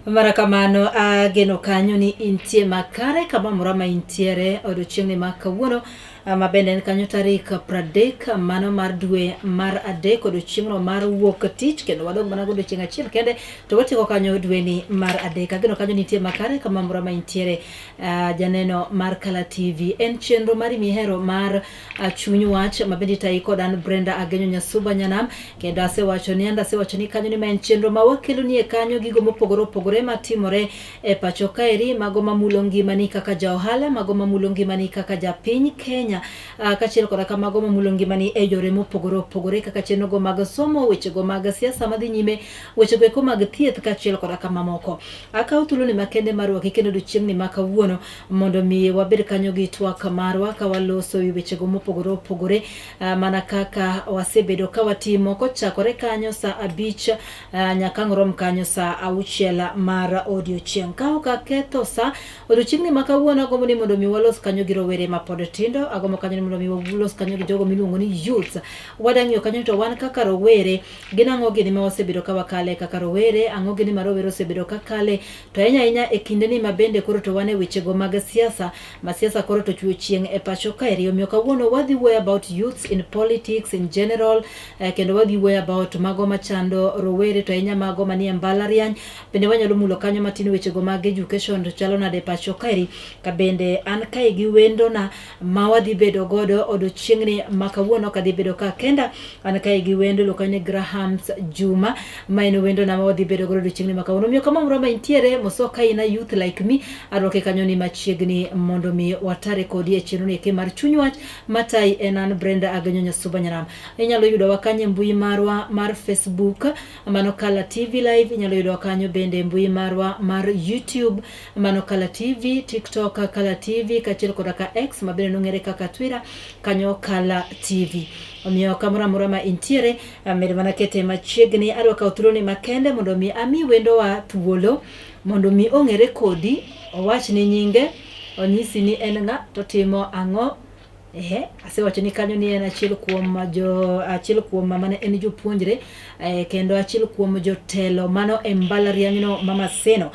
Mara kamano ageno kanyo ni intie makare kamoro ma intiere odiochieng'ni ma kawuono, ma bende en kanyo tarik 30 mano mar dwe mar adek, odiochieng'no mar wuok tich, kendo wadong' mana godiochieng' achiel kende to watieko kanyo dweni mar adek. Ageno kanyo nitie makare kamoro ma intiere. Janeno mar Kala TV, en chenro mari mihero mar chuny wach, ma bende itayi kod an Brenda Agenyo Nyasuba Nyanam, kendo asewacho ni and asewacho ni kanyo ni ma en chenro ma wakelo nie kanyo gigo mopogore opogore matimore e pacho kaeri, mago mamulo ngimani kaka ja ohala, mago mamulo ngimani kaka japiny Kenya, kaachiel koda ka mago mamulo ngimani e yore mopogore opogore kaka chenrogo mag somo, wechego mag siasa madhi nyime, wechego eko mag thieth kaachiel koda ka mamoko. Akawo thuoloni makende mar rwaki kendo odiochieng'ni ma kawuono mondo mi wabed kanyo gi twak marwa ka waloso wi wechego mopogore opogore, mana kaka wasebedo ka watimo kochakore kanyo saa 5 nyaka ang' rom kanyo saa 6 mar odiochieng'. Ka ok aketho sa, odiochieng'ni ma kawuono agombo ni mondo mi walos kanyo gi rowere ma pod tindo, agombo kanyo ni mondo mi walos kanyo gi jogo miluongo ni youths. Wadang'iyo kanyo to wan kaka rowere, gin ang'o gini ma wasebedo ka wakale kaka rowere, ang'o gini ma rowere osebedo ka kale, to ahinya ahinya e kindeni ma bende koro to wan e wechego mag siasa, ma siasa koro to chwe chieng' e pacho kaeri. Omiyo kawuono wadhi wuoyo about youths in politics in general, kendo wadhi wuoyo about mago machando rowere to ahinya mago manie mbalariany. Bende wanyalo mulo kanyo matin wechego mag education to chalo nade e pacho kaeri, ka bende an kae gi wendona ma wadhi bedo godo odiochieng'ni ma kawuono kadhi bedo ka kenda. An kae gi wendo iluongo ni Grahams Juma, ma en wendona ma wadhi bedo godo odiochieng'ni ma kawuono. Omiyo kama moro ma intiere, moso ka in a youth like me, arwake kanyo ni machiegni mondo mi watare kodi e chenro ni eki mar Chuny Wach matai en an Brenda Agenyo Nyasuba Nyaram. Inyalo yudowa kanyo e mbui marwa mar Facebook, mano Kala TV Live. Inyalo yudowa kanyo bende e mbui marwa mar YouTube, mano Kala TV, TikTok Kala TV, kaachiel koda ka X ma bende nong'ere kaka Twitter, kanyo Kala TV. Omiyo kamoro amora ma intiere, med mana kete machiegni. Adwa kawo thuoloni makende mondo mi ami wendowa thuolo mondo mi ong'ere kodi, owachni nyinge, onyisi ni en ng'a to timo ang'o. Ehe, asewacho ni kanyo ni en achiel kuom jo achiel kuom mane en jopuonjre, kendo achiel kuom jotelo mano e mbalarianyno ma Maseno,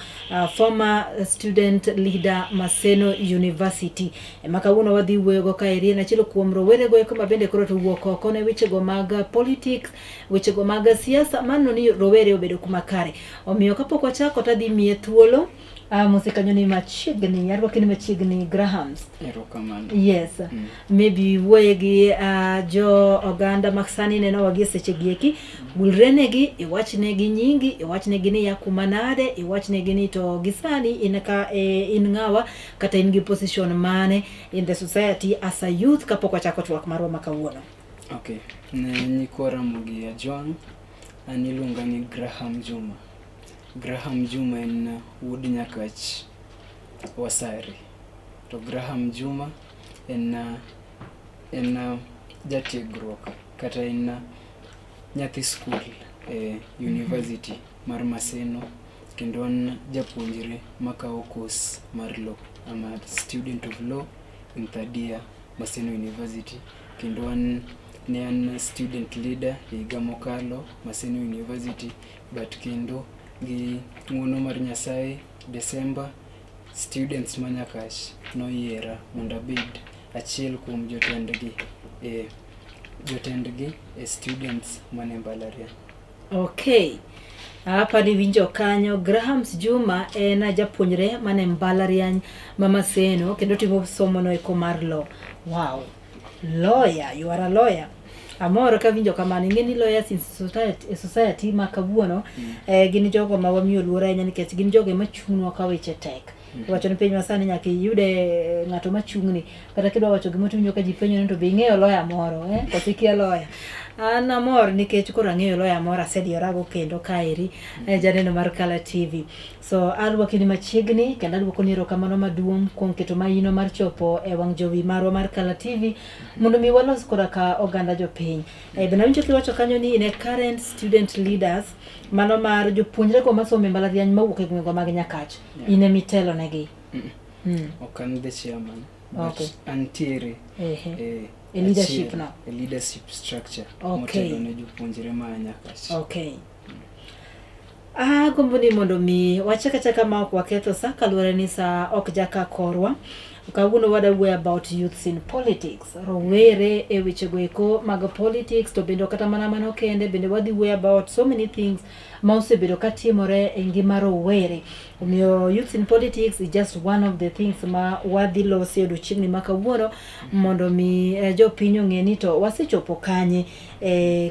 former student leader Maseno University. Ema kawuono wadhi wuoyogo kaeri. En achiel kuom rowerego eko ma bende koro to wuok oko ne wechego mag politics, wechego mag siasa, mano ni rowere obedo kuma kare. Omiyo kapok wachako to adhi miye thuolo. Mose kanyo ni machiegni, arwaki ni machiegni, Grahams. Erokamano. Yes. Maybe wuoye gi jo oganda ma sani nenowa gi e seche gi eki, gulrenegi, iwachnegi nyingi, iwachnegi ni ya kuma nade, iwachnegi ni to gi sani in ka in ng'awa kata in gi position mane in the society as a youth kapok wachako twak marwa ma kawuono. Okay. Ne nyikwa Ramogi Ajwang', an iluonga ni Graham Juma. Graham Juma en wuod Nyakach Wasari. To Graham Juma en jatiegruok kata en nyathi skul e university mar Maseno, kendo an japuonjre makawo course mar law. I'm a student of law in third year Maseno University, kendo an ne an student leader e higa mokalo Maseno University, but kendo gi ng'uono mar Nyasaye, December students ma Nyakach noyiera mondo abed achiel kuom jotendgi e students mane mbalariany. Okay. Apa ni winjo kanyo Grahams Juma en japuonjre mane mbalariany ma Maseno kendo timo somo no eko mar law. Wow. Lawyer, you are a lawyer. Amor ka winjo kamano. Ing'e ni lawyers in society ma kawuono, gin jogo ma wamiyo luor ahinya nikech gin jogo ema chung'nwa ka weche tek. Iwacho ni piny masani nyaka iyude ng'ato machung'ni. Kata kidwa wacho gimoro tiwinjo ka ji penjo ni to be ing'eyo lawyer moro, eh? Koso ikia lawyer. An amor nikech koro ang'eyo lawyer moro, asediyorago kendo kaeri, janeno mar Kala TV. So arwaki ni machiegni kendo adwoko ni erokamano maduong' kuom keto maino mar chopo e wang' jowi marwa mar Kala TV mondo mi walos koda ka oganda jopiny. Bende awinjo kiwacho kanyo ni in e current student leaders, mano mar jopuonjre go masomo e mbalariany mawuok e gwenge mag Nyakach. In ema itelo negi. Ok an the chairman, but antiere E leadership no. E leadership structure motelo ne jopuonjre ma Nyakach. Okay. Agombo ni mondo mi wachak achaka ma ok waketho sa kaluwore ni sa ok jaka korwa. Kawuono wada wuoyo about youths in politics, rowere e wechego eko mag politics, to bende ok kata mana mano kende, bende wadhi wuoyo about so many things ma osebedo ka timore e ngima rowere. Omiyo youths in politics is just one of the things ma wadhi losi e odiochieng'ni ma kawuono mondo mi jopiny ong'e ni to wasechopo kanye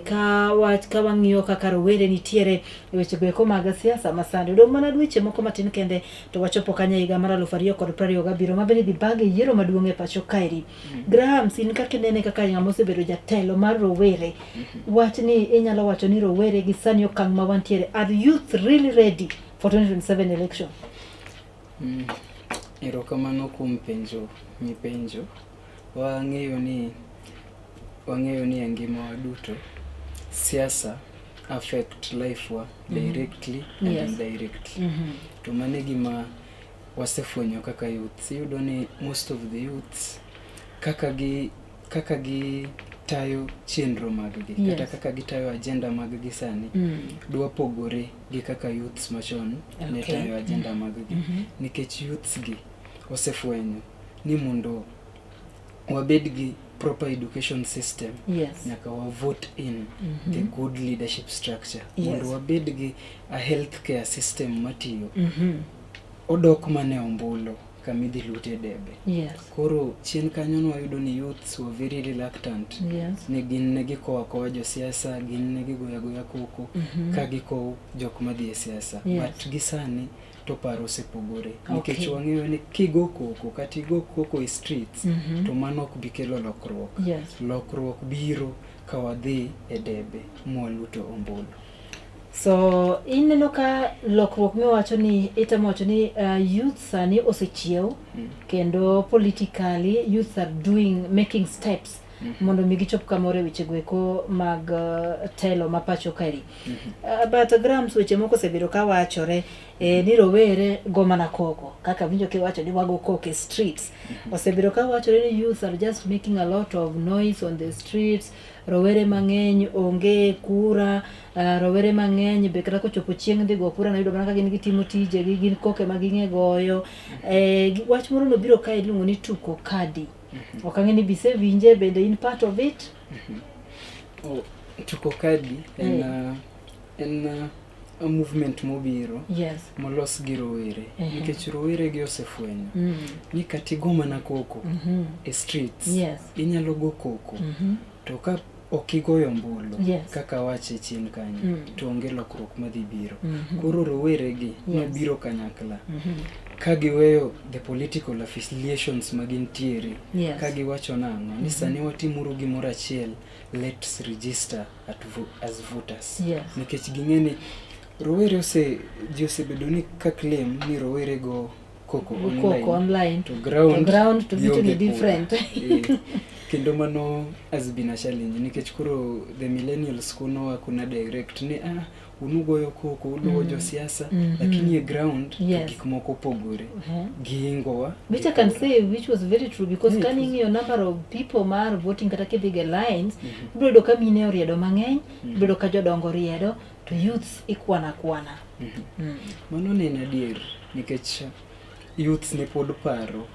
ka wang'iyo kaka rowere nitiere e wechego eko mag siasa masani. Odong' mana dweche moko matin kende to wachopo kanye higa mar 2027 ma bende idhi bag e yiero maduong' e pacho kaeri. Graham, in kaka inene kaka ng'ama osebedo jatelo mar rowere, wach ni inyalo wacho ni rowere gi sani okang' ma wantiere, are youth really ready for 2027 election? Erokamano kuom penjo mipenjo. Wang'eyo ni e ngimawa duto siasa affect life wa directly and indirectly. To mano e gima wasefwenyo kaka youths. Iyudo ni most of the youths kaka gi tayo chenro mag gi kata kaka gitayo agenda mag gi sani dwa pogore gi kaka youths machon ne tayo agenda mag gi, nikech youths gi osefwenyo ni mondo wabed gi proper education system, nyaka wa vote in the good leadership structure. Mondo wabed gi a healthcare system matiyo, odok mana e ombulu kamidhi lute debe. Koro chien kanyo nwayudo ni youths were very reluctant, ni gin ne gikowo akowa josiasa, gin ne gigoyo agoya koko ka gikowo jok madhi e siasa. But gi sani to paro osepogore, nikech wang'eyo ni kigo koko kata igo koko e streets, to mano ok bi kelo lokruok. Lokruok biro ka wadhi e debe mwaluto ombulu. So ineno ka lokruok miwacho ni itemo wacho ni youth sani osechiew kendo politically youths are doing making steps mondo mi gichop kamoro e wechego eko mag telo ma pacho kaeri. But Grams, weche moko osebedo ka wachore ni rowere go mana koko kaka winjo kiwacho ni wago koko e streets. Osebedo ka wachore ni youths are just making a lot of noise on the streets, rowere mang'eny onge kura, rowere mang'eny be kata kochopo chieng' dhi go kura noyudo mana ka gin gitimo tijegi, gin koke ma ging'e goyo. Wach moro nobiro kae iluongo ni tuko kadi. Ok ang'e ni bisewinje bende in part of it? Oh, tuko kadi en en a movement mobiro molos gi rowere, nikech rowere gi osefwenyo ni kata igo mana koko e streets, inyalo go koko, to ka ok igoyo ombulu kaka wache chien kanyo, to onge lokruok madhi biro. Koro rowere gi nobiro kanyakla ka giweyo the political affiliations ma gintiere, ka giwacho nang'o ni sani watimuru gimoro achiel, let's register as voters, nikech ging'e ni rowere ose ji osebedo ni ka claim ni rowere go koko online, koko online, to ground, to ground to vitu ni gionge kura. Different. Kendo mano has been a challenge, nikech koro the millennials kuno wakuna direct ni unugoyo koko, uluwo josiasa, lakini e ground to gik moko opogore, giingowa. Which I can say which was very true because Yeah, it ka ing'iyo number of people mar voting kata kidhi ge lines, ibiro yudo ka mine oriedo mang'eny, ibiro yudo ka jodongo oriedo, to youths ikwana kwana. Mano ne en adier, nikech youths ne pod paro,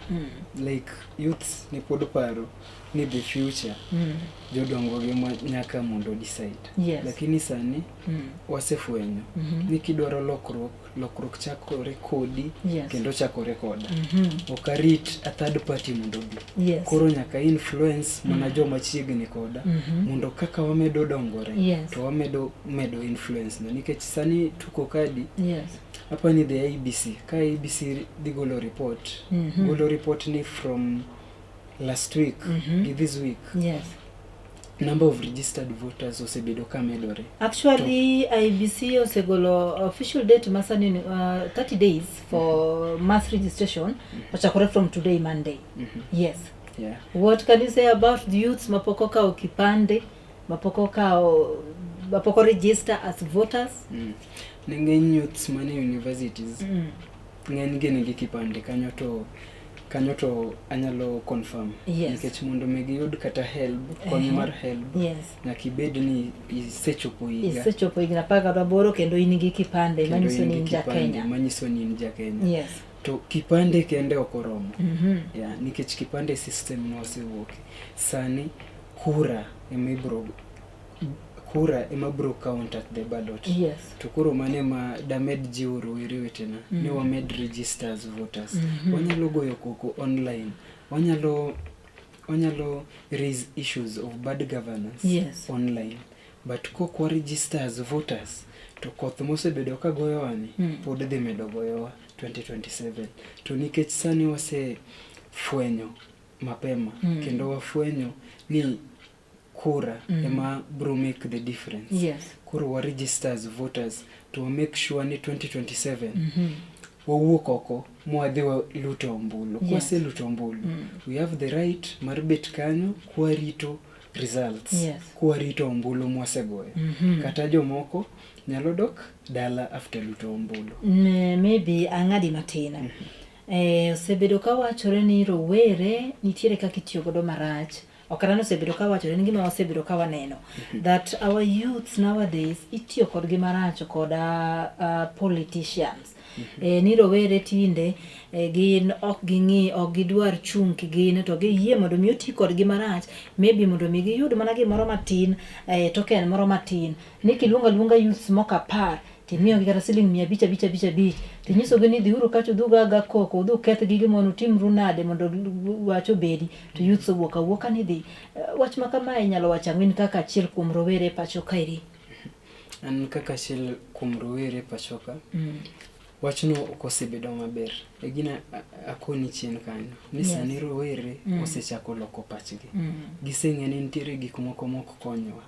like youths ne pod paro ni the future jodongo gi ma nyaka mondo decide. Lakini sani wasefwenyo ni kidwaro lokruok, lokruok chakore kodi kendo chakore koda. Ok arit a third party mondo obi. Koro nyaka influence mana joma chiegni koda, mondo kaka wamedo dongore to wamedo medo influence no, nikech sani tuko kadi apani the IEBC, ka IEBC dhi golo report, golo report ni from last week gi this week, number of registered voters osebedo ka medore. Actually, IEBC osegolo official date masani ni 30 days for mass registration ochakore from today, Monday. Yes. What can you say about the youths mapok okawo kipande, mapok okawo, mapok o register as voters? Ne ng'eny youths mane universities, ng'eny gi nigi kipande kanyo to Kanyo to anyalo confirm. Nikech mondo mi giyud kata HELB, kony mar HELB, nyaka ibed ni isechopo higa. Isechopo higni 18 kendo in gi kipande Kendo manyiso in ni gi in ja kipande Kenya. manyiso ni in ja Kenya. To kipande kende ok oromo. Yeah, nikech kipande system nosewuoke. Sani kura ema ibro kura ema bro count at the ballot. To koro mano ema damed jiwo rowere wetena ni wamed register as voters. Wanyalo goyo koko online. Wanyalo raise issues of bad governance online. But kok wa register as voters to koth mosebedo ka goyowa ni pod dhi medo goyowa 2027. To nikech sani wase fwenyo mapema kendo wafwenyo ni kura ema bro make the difference. Koro wa register as voters to wa make sure ni 2027 wawuok oko mwadhi waluto ombulu. Kwaseluto ombulu, we have the right mar bet kanyo kwarito results. Kwarito ombulu mwasegoyo. Kata jomoko nyalo dok dala after luto ombulu. Maybe ang'adi matin. Osebedo ka wachore ni rowere nitiere kaka itiyo godo marach. Ok kata ni osebedo ka wachore, en gima wasebedo ka waneno. That our youths nowadays itiyo kodgi marach koda politicians. Ni rowere tinde gin ok ging'i, ok gidwar chung' kigin to giyie mondo mi oti kodgi marach, maybe mondo mi giyud mana gimoro matin, token moro matin. Ni kiluongo aluonga youths moko 10 timiyogi kata siling 500 5 5 5 tinyisogi ni dhiuru kacha udhi ugo aga koko, udhi uketh gige mondo utimru nade mondo wach obedi, to youths owuok awuoka ni dhi. Wach ma kamae inyalo wacho ang'o in kaka achiel kuom rowere e pacho kaeri? An kaka achiel kuom rowere e pacho ka, wachno ok osebedo maber. E gina akoni chien kanyo ni sani rowere osechako loko pachgi. Giseng'e ni nitiere gik moko mok konywa.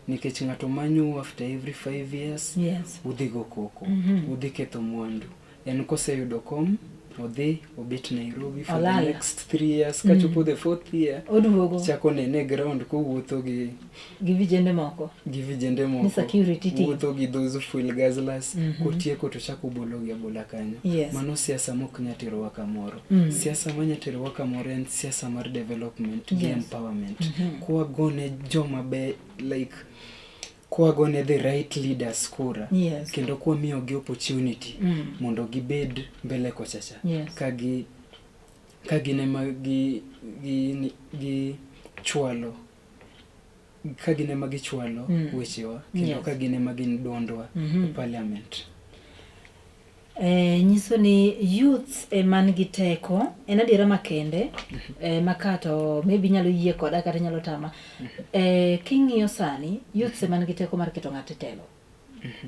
Nikech ng'ato manyou after every 5 years, udhi go koko, udhi ketho mwandu. En koseyudo kom, odhi obet Nairobi for the next 3 years, kachopo the 4th year, oduogo chako nene e ground kowuotho gi gi vijende moko. Gi vijende moko. Ni security team. Wuotho gi those fuel guzzlers, kotieko to chako bolo gi abola kanyo. Mano siasa mok nyal terowa kamoro. Siasa ma nyal terowa kamoro en siasa mar development gi empowerment. Kwagone joma be like kwagone the right leaders kura. Kendo kwamiyogi opportunity mondo gibed mbele kochacha. Ka gin ema gi chwalo, ka gin ema gichwalo wechewa, kendo ka gin ema gin duondwa e parliament. Nyiso ni youths ema nigi teko, en adiera makende, ma to maybe inyalo yie koda kata inyalo tama. King'iyo sani, youths ema nigi teko mar keto ng'ato e telo.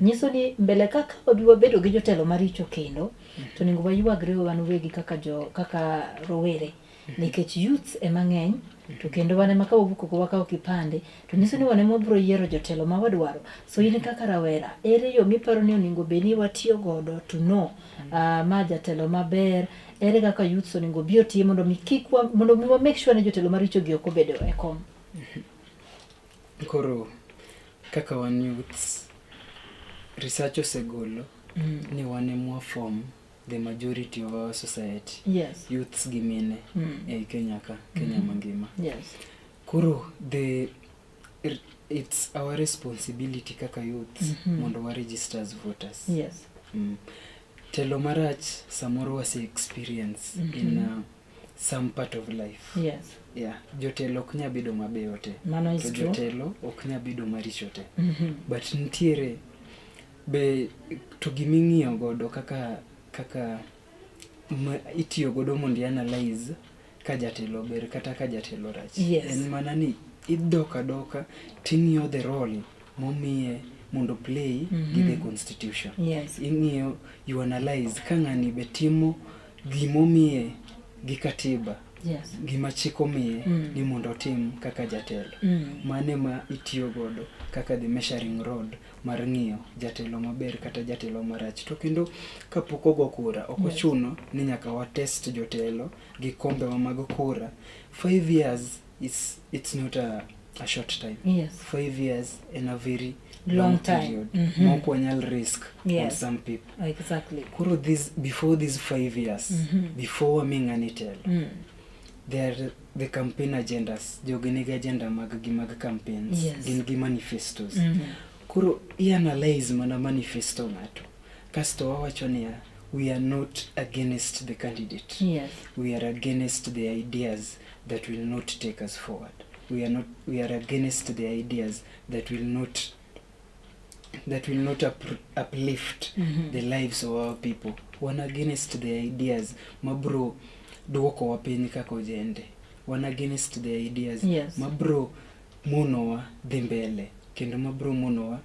Nyiso ni mbele kaka wabi wabedo gi jotelo maricho kendo, to onego waywagre wan wegi kaka rowere. Nikech youths ema ng'eny, to kendo wan ema ka wawuok oko wakawo kipande, to nyiso ni wan ema wabiro yiero jotelo ma wadwaro. So in kaka rawera, ere yo miparo ni onego bed ni watiyo godo to know ma jatelo maber, ere kaka youths onego bi oti mondo mi kik wa, mondo mi wa make sure ni jotelo maricho gi ok obedo e kom. Koro kaka wan youths, research osegolo ni wan ema form the majority of our society. Youths gi mine ei Kenya ka, Kenya mangima. Koro it's our responsibility kaka youths mondo wa register as voters. Telo marach samoro wase experience in some part of life. Yeah, jotelo ok nyal bedo mabeyo te. Mano is To true. jotelo ok nyal bedo maricho te. But nitiere be to giming'iyo godo kaka ma itiyo godo mondo i-analyze ka jatelo ber kata ka jatelo rach. En mana ni idok adoka ting'iyo the role momiye mondo play gi the constitution. Ing'iyo, you analyze ka ng'ani be timo gimomiye gi katiba. Gima chik omiye ni mondo otim kaka jatelo. Mano ema itiyo godo kaka the measuring rod mar ng'iyo jatelo maber kata jatelo marach. To kendo kapok ogo kura, ok ochuno ni nyaka wa test jotelo gi kombewa mag kura. 5 years it's not a short time. 5 years en a very Long time. period Mhm. mok wanyal risk on some people. Koro this, before these 5 years, before wami ng'ani telo, there are the campaign agendas. Jogi nigi agenda mag gi mag campaigns, gin gi manifestos. Koro i-analyze mana manifesto ng'ato kasto wawacho niya, we are not against the candidate, we are against the ideas that will not take us forward. We are not, we are against the ideas that will not uplift the lives of our people. Wan against the ideas mabro duokowa piny kaka ojende. Wan against the ideas mabro monowa dhi mbele kendo mabro monowa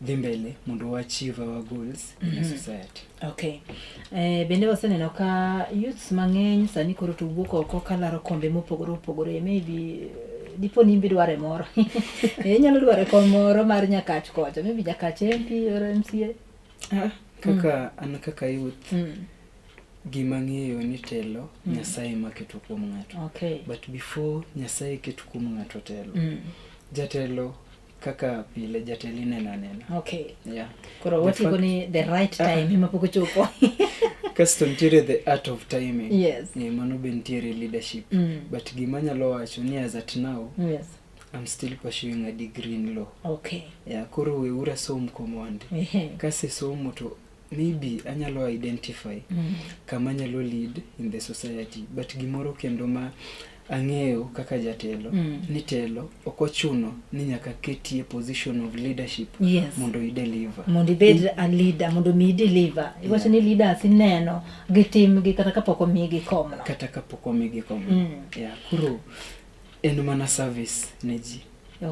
dhi mbele mondo wa achieve our goals in a society. Okay. Bende waseneno ka youths mang'eny sani koro to wuok oko kalaro kombe mopogore opogore. Maybe dipo ni in be idware moro. Inyalo dwaro kom moro mar Nyakach kocha. Maybe Nyakach MP or MCA. Ah, kaka an kaka youth, gima ng'eyo ni telo Nyasaye maketo kuom ng'ato. But before Nyasaye keto kuom ng'ato telo, jatelo kaka pile jatelo ineno anena. Yeah. Koro The watiko ni the right time ema pok ochopo. Kasto nitiere the art of timing. Mano be nitiere leadership. But gima anyalo wacho ni as at now, I'm still pursuing a degree in law. Yeah, koro weuru asom komondi. Kasesomo to maybe anyalo identify kama anyalo lead in the society. But gimoro kendo ma ang'eyo kaka jatelo, ni telo ok ochuno ni nyaka ketie position of leadership mondo i deliver. Mondo ibed a leader, mondo mi deliver. Iwacho ni leaders ineno gi timgi kata kapok omigi komno. Kata kapok omigi kom. Yeah, koro en mana service ne ji.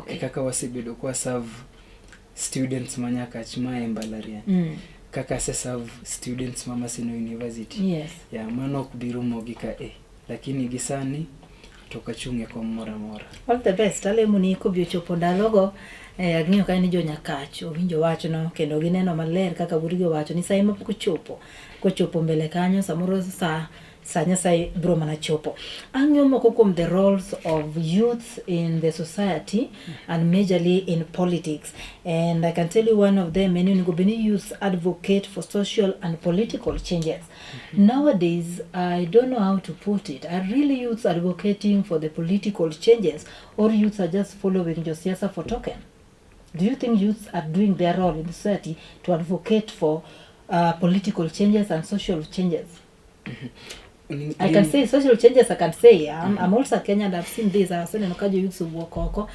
E kaka wasebedo kwa serve students ma Nyakach ma e mbalariany. Kaka ase serve students ma Maseno University. Yeah, mano ok bi rumo gi ka e. Lakini gi sani to ok achung' e kom moro amora. All the best. Alemo ni kobi ochopo ndalogo, ang'eyo ka ni jo Nyakach owinjo wachno kendo gineno maler kaka wuodgi owacho ni sa ema pok ochopo. Kochopo mbele kanyo samoro sa Nyasaye biro mana chopo. Ang'iyo moko kuom the roles of youth in the society and majorly in politics. And I can tell you one of them, en onego bed ni youth advocate for social and political changes. Nowadays, I don't know how to put it. Are really youths advocating for the political changes, or youths are just following josiasa for token? Do you think youths are doing their role in the society to advocate for political changes and social changes? I can say social changes, I can say I'm also a Kenyan and I've seen this. Aseneno ka jo youths owuok oko,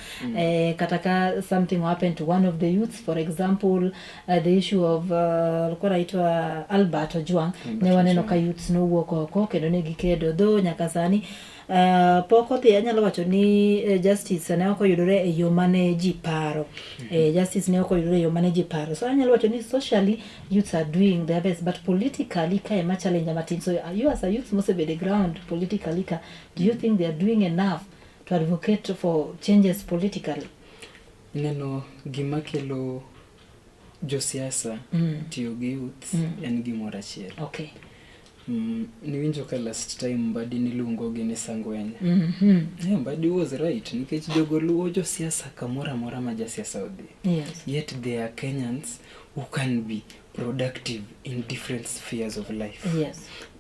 kata ka something happened to one of the youths, for example, the issue of alikuwa anaitwa Albert Ojwang. Ne waneno ka youths nowuok oko kendo ne gikedo dho nyaka sani pok odhi. Anyalo wacho ni justice ne ok oyudore e yo mane ji paro. Justice ne ok oyudore e yo mane ji paro, so anyalo wacho ni socially youths are doing their best, but politically ka ema challenge matin. So you as a youth mosebedo e ground politically ka, do you think they are doing enough to advocate for changes politically? Neno gima kelo josiasa tiyo gi youths en gimoro achiel. Niwinjo ka last time Mbadi niluongogi ni sangwenya. Yeah, Mbadi was right nikech jogo luwo josiasa kamoro amora ma jasiasa odhi. Yet they are Kenyans who can be productive in different spheres of life.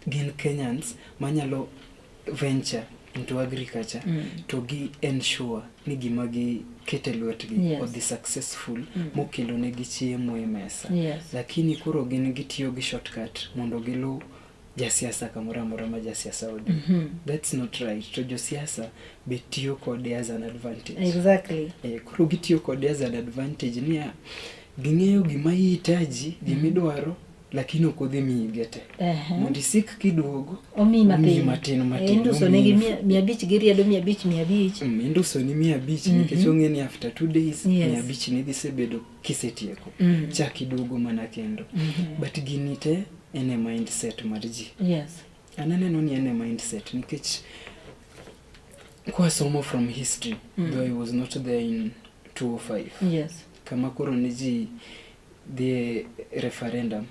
Gin Kenyans manyalo venture into agriculture to gi ensure ni gima gikete lwetgi odhi successful mokelo negi chiemo e mesa. Lakini koro gin gitiyo gi shortcut mondo giluw jasiasa kamoro amora ma jasiasa odhi. That's not right. To josiasa be tiyo kode as an advantage. Koro gitiyo kode as an advantage niya, ging'eyo gima ihitaji, gima idwaro, lakini ok odhi miyi ge te. Mondo isik kiduogo, omiyi omiyi matin. Matin matin. Induso omiyi negi 500 giriedo 500 500. Induso ni 500 nikech ong'e ni after 2 days 500 ni dhi sebedo kisetieko. Chak iduogo mana kendo. But gini te en e mindset mar ji. An aneno ni en e mindset nikech kwasomo from history, though I was not there in 205, kama koro ne ji dhi e referendum,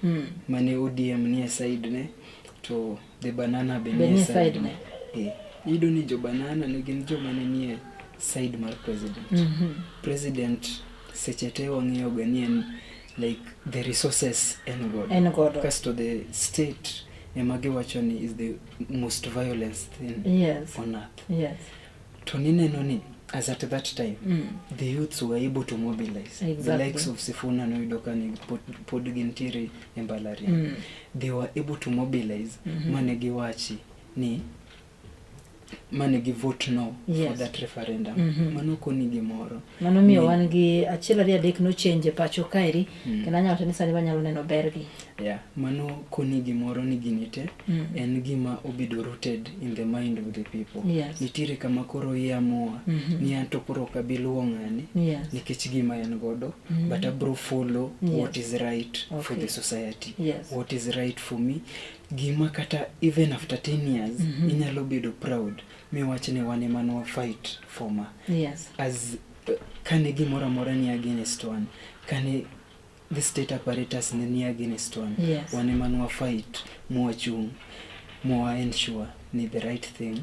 mane ODM nie side ne to the banana be Be nie nie side side ne. Iyudo ni jo banana ne gin joma ne nie side mar president. President seche te wang'iyo ga ni en like the resources en godo. En godo. Kasto the state ema giwacho ni is the most violent thing on earth. To nineno ni as at that time the youths were able to mobilize. The likes of Sifuna noyudo ka ni pod gintiere e mbalariany. They were able to mobilize mane giwachi ni mane gi vote no for that referendum. Mano koni gimoro. Mano miyo wan gi achiel ariyo adek nochange e pacho kaeri kendo anyalo wacho ni sani wanyalo neno bergi. Yeah, mano koni gimoro ni gini te en gima obedo rooted in the mind of the people. Nitiere kama koro iamua ni an to koro ok abi luwo ng'ani nikech gima en godo but abro follow what is right for the society. What is right for me. Gima kata even after 10 years inyalo bedo proud miwach ni wan ema ne wa fight for ma. As kane gimoro amora ni against one, kane the state apparatus ne ni against one, wan ema ne wa fight mwachung' mwa ensure ni the right thing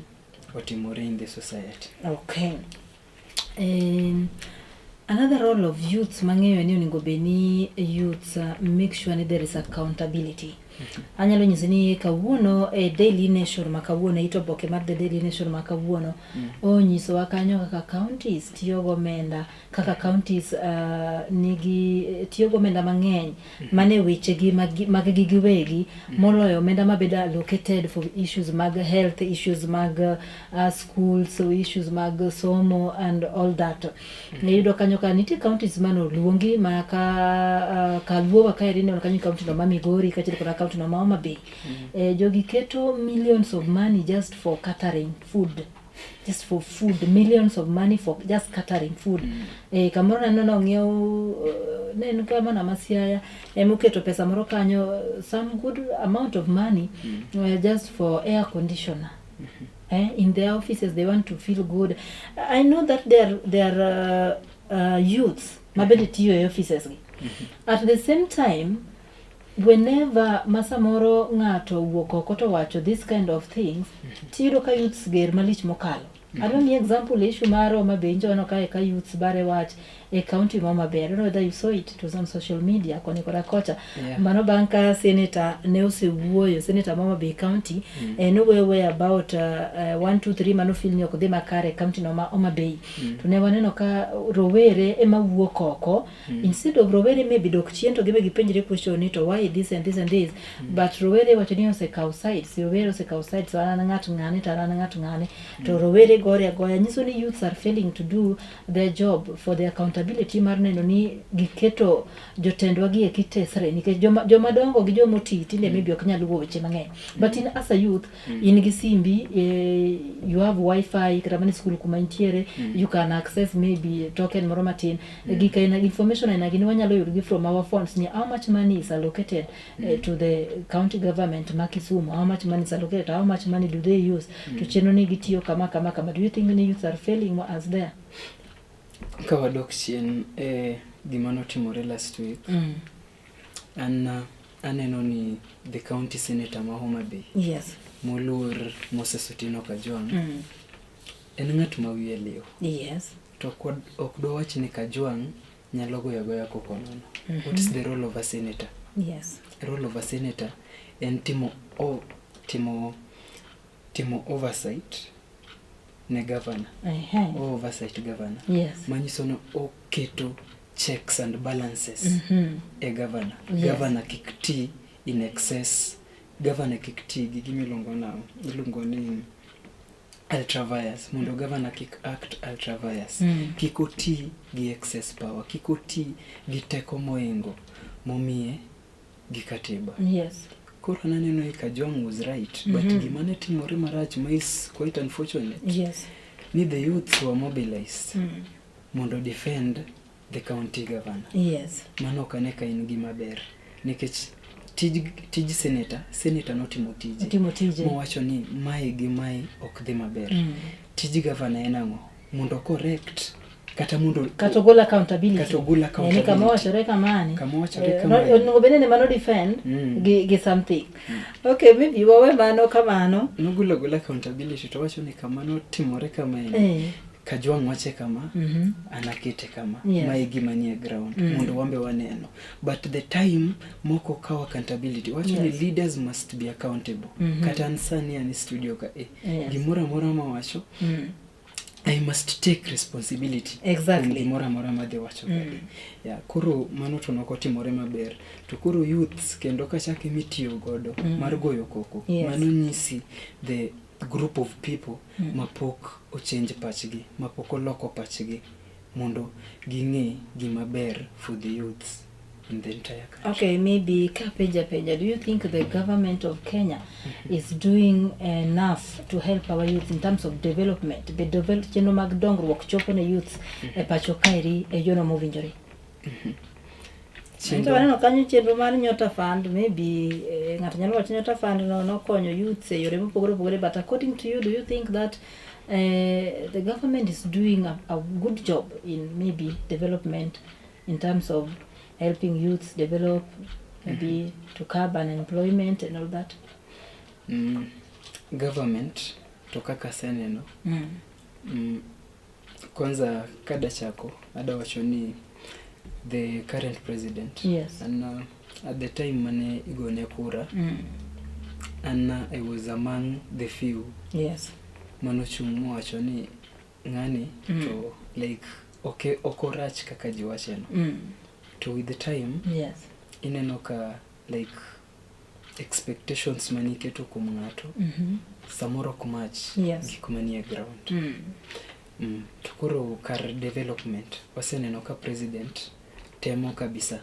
otimore in the society. Okay. Another role of youths mang'eyo ni onego bed ni youths make sure ni there is accountability. Anyalo nyisi ni kawuono e Daily Nation ma kawuono, ito oboke mar The Daily Nation ma kawuono onyisowa kanyo kaka counties tiyo gomenda, kaka counties nigi tiyo gomenda mang'eny mane wechegi mag gi giwegi moloyo omenda mabedo allocated for issues mag health, issues mag schools, so issues mag somo and all that. Iyudo kanyo ka nitie counties mane oluongi ma ka kaluowa kaeri ineno kanyo county no ma Migori kaachiel koda county no ma Homa Bay. Jogi keto millions of money just for catering food. Just for food, millions of money for just catering food. Kamoro naneno nong'iew ne en kama na Siaya emoketo pesa moro kanyo, some good amount of money just for air conditioner. In their offices they want to feel good. I know that they are youths mabende tiyo e offices gi. At the same time, whenever ma samoro ng'ato owuok oko to wacho this kind of things, tiyudo ka youths ger malich mokalo. Adwa miyi example issue mar Homa Bay, njo waneno kae ka youths bare wach e county ma Homa Bay. I don't know whether you saw it, it was on social media koni koda kocha. Mano bang' ka senator ne osewuoyo, senator ma Homa Bay County, nowuoyo wuoyo about 1 2 3 mano feel ni ok dhi makare e county no ma Homa Bay. To ne waneno ka rowere ema wuok oko. Instead of rowere maybe dok chien to gibe gipenjre question ni to why this and this and this, but rowere wacho ni osekawo sides, rowere osekawo sides, an ng'at ng'ane to an ng'at ng'ane, to rowere gore agoya, nyiso ni youths are failing to do their job for the accountability mar neno ni giketo jotendwa gi eki tesre, nikech joma dongo gi joma oti tinde maybe ok nyal luwo weche mang'eny, but in as a youth in gi simbi, you have wifi kata mana e school kuma intiere, you can access maybe token moro matin, gik aina information aina gini wanyalo yudo gi from our phones ni how much money is allocated to the county government ma Kisumu, how much money is allocated, how much money do they use, to chenro ni gitiyo kama kama kama. Do you think ni youths are failing as there? Ka wadok chien e gima notimore last week, an aneno ni the county senator ma Homa Bay moluor Moses Otieno Kajwang' en ng'at ma wiye liw. To ok dwawach ni Kajwang' nyalo goyo agoya koko nono. What is the role of a senator? Role of a senator en timo oversight ne governor. Oversight governor. Manyiso ni oketo checks and balances e governor. Governor kik ti in excess. Governor kik ti gi gima iluongo nang'o? Iluongo ni ultra vires. Mondo governor kik act ultra vires. Kik oti gi excess power. Kik oti gi teko moingo momiye gi katiba. Koro naneno ni Kajwang' was right, but gima ne timore marach ma is quite unfortunate. Ni the youths were mobilized mondo defend the county governor. Mano ok ane ka en gima ber nikech tij senator notimo tije. Otimo tije. Mowacho ni mae gi mae ok dhi maber. Tij governor en ang'o? Mondo correct kata mondo kata ogol accountability. Kata ogol Ni accountability. kama owachore kamani. Kama owachore kamae. Onego bed ni mano defend gi something. Okay, maybe wawe mano kamano. Nogolo agola accountability to wacho ni kama notimore kamae. Kajwang' wache kama, an akete kama, mae e gima nie ground mondo wambe waneno. But the time moko kaw accountability, wacho ni leaders must be accountable. Kata an sani an e studio ka e, gimoro amora mawacho, I must take responsibility kuom gimoro amora madhi wacho kadi. Yeah, koro mano to nokotimore maber. To koro youths kendo kachak emitiyo godo mar goyo koko, mano nyisi the group of people mapok ochange pachgi, mapok oloko pachgi mondo ging'e gima ber for the youths in the entire country. Okay, maybe kapenja penja, do you think the government of Kenya is doing enough to help our youth in terms of development? Be develop chenro mag dongruok chopo ne youths e pacho kaeri e yono mowinjore? Chenro- To waneno kanyo chenro mar Nyota Fund, maybe ng'ato nyalo wacho Nyota Fund no nokonyo youths e yore mopogore opogore, but according to you, do you think that the government is doing a good job in maybe development in terms of helping youths develop, maybe to curb unemployment and all that? Government to kaka aseneno, kwanza kadachako adawacho ni the current president, and at the time mane igone kura, an I was among the few manochung' mowacho ni ng'ani to like ok orach kaka ji wacheno. To with the time ineno ka like expectations maniketo kuom ng'ato samoro ok match gik manie ground. To koro kar development waseneno ka president temo kabisa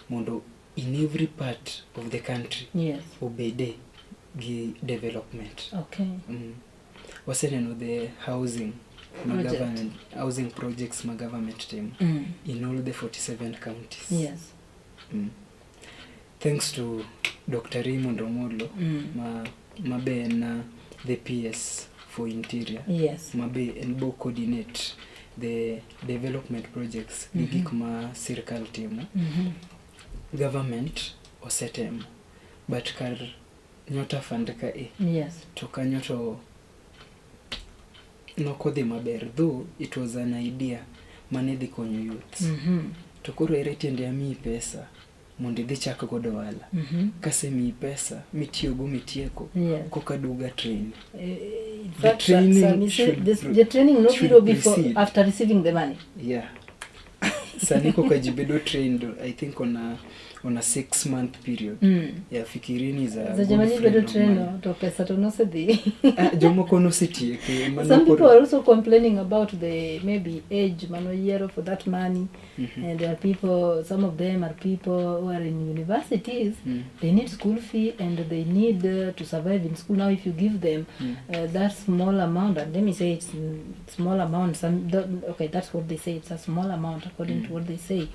mondo in every part of the country obede gi development. Waseneno the housing ma Project. government, housing projects ma government timo in all the 47 counties. Thanks to Dr. Raymond Omolo, ma be en the PS for Interior, ma be en bo coordinate the development projects gi gik ma sirkal timo. Government osetemo, but kar Nyota Fund ka e, to kanyo to nokodhi maber, though it was an idea mane dhi konyo youths. To koro ere tiende amiyi pesa mondo idhi chak godo ohala? Kasemiyi pesa mitiyogo mitieko, koka duga train. In The fact, training Sami said this, the training no should biro before precede. after receiving the money. Yeah. Sani koka ji bedo trained, I think on a 6 month period. Yeah, Fikirini is a Seche good ma ji friend bedo of trained mine. to pesa to nosedhi. Ah, jomoko nosetieke mano Some people koro are also complaining about the maybe age manoyiero for that money. And there are people, some of them are people who are in universities. They need school fee and they need to survive in school. Now, if you give them that small amount, and let me say it's small amount, okay, that's what they say, it's a small amount according to what they say.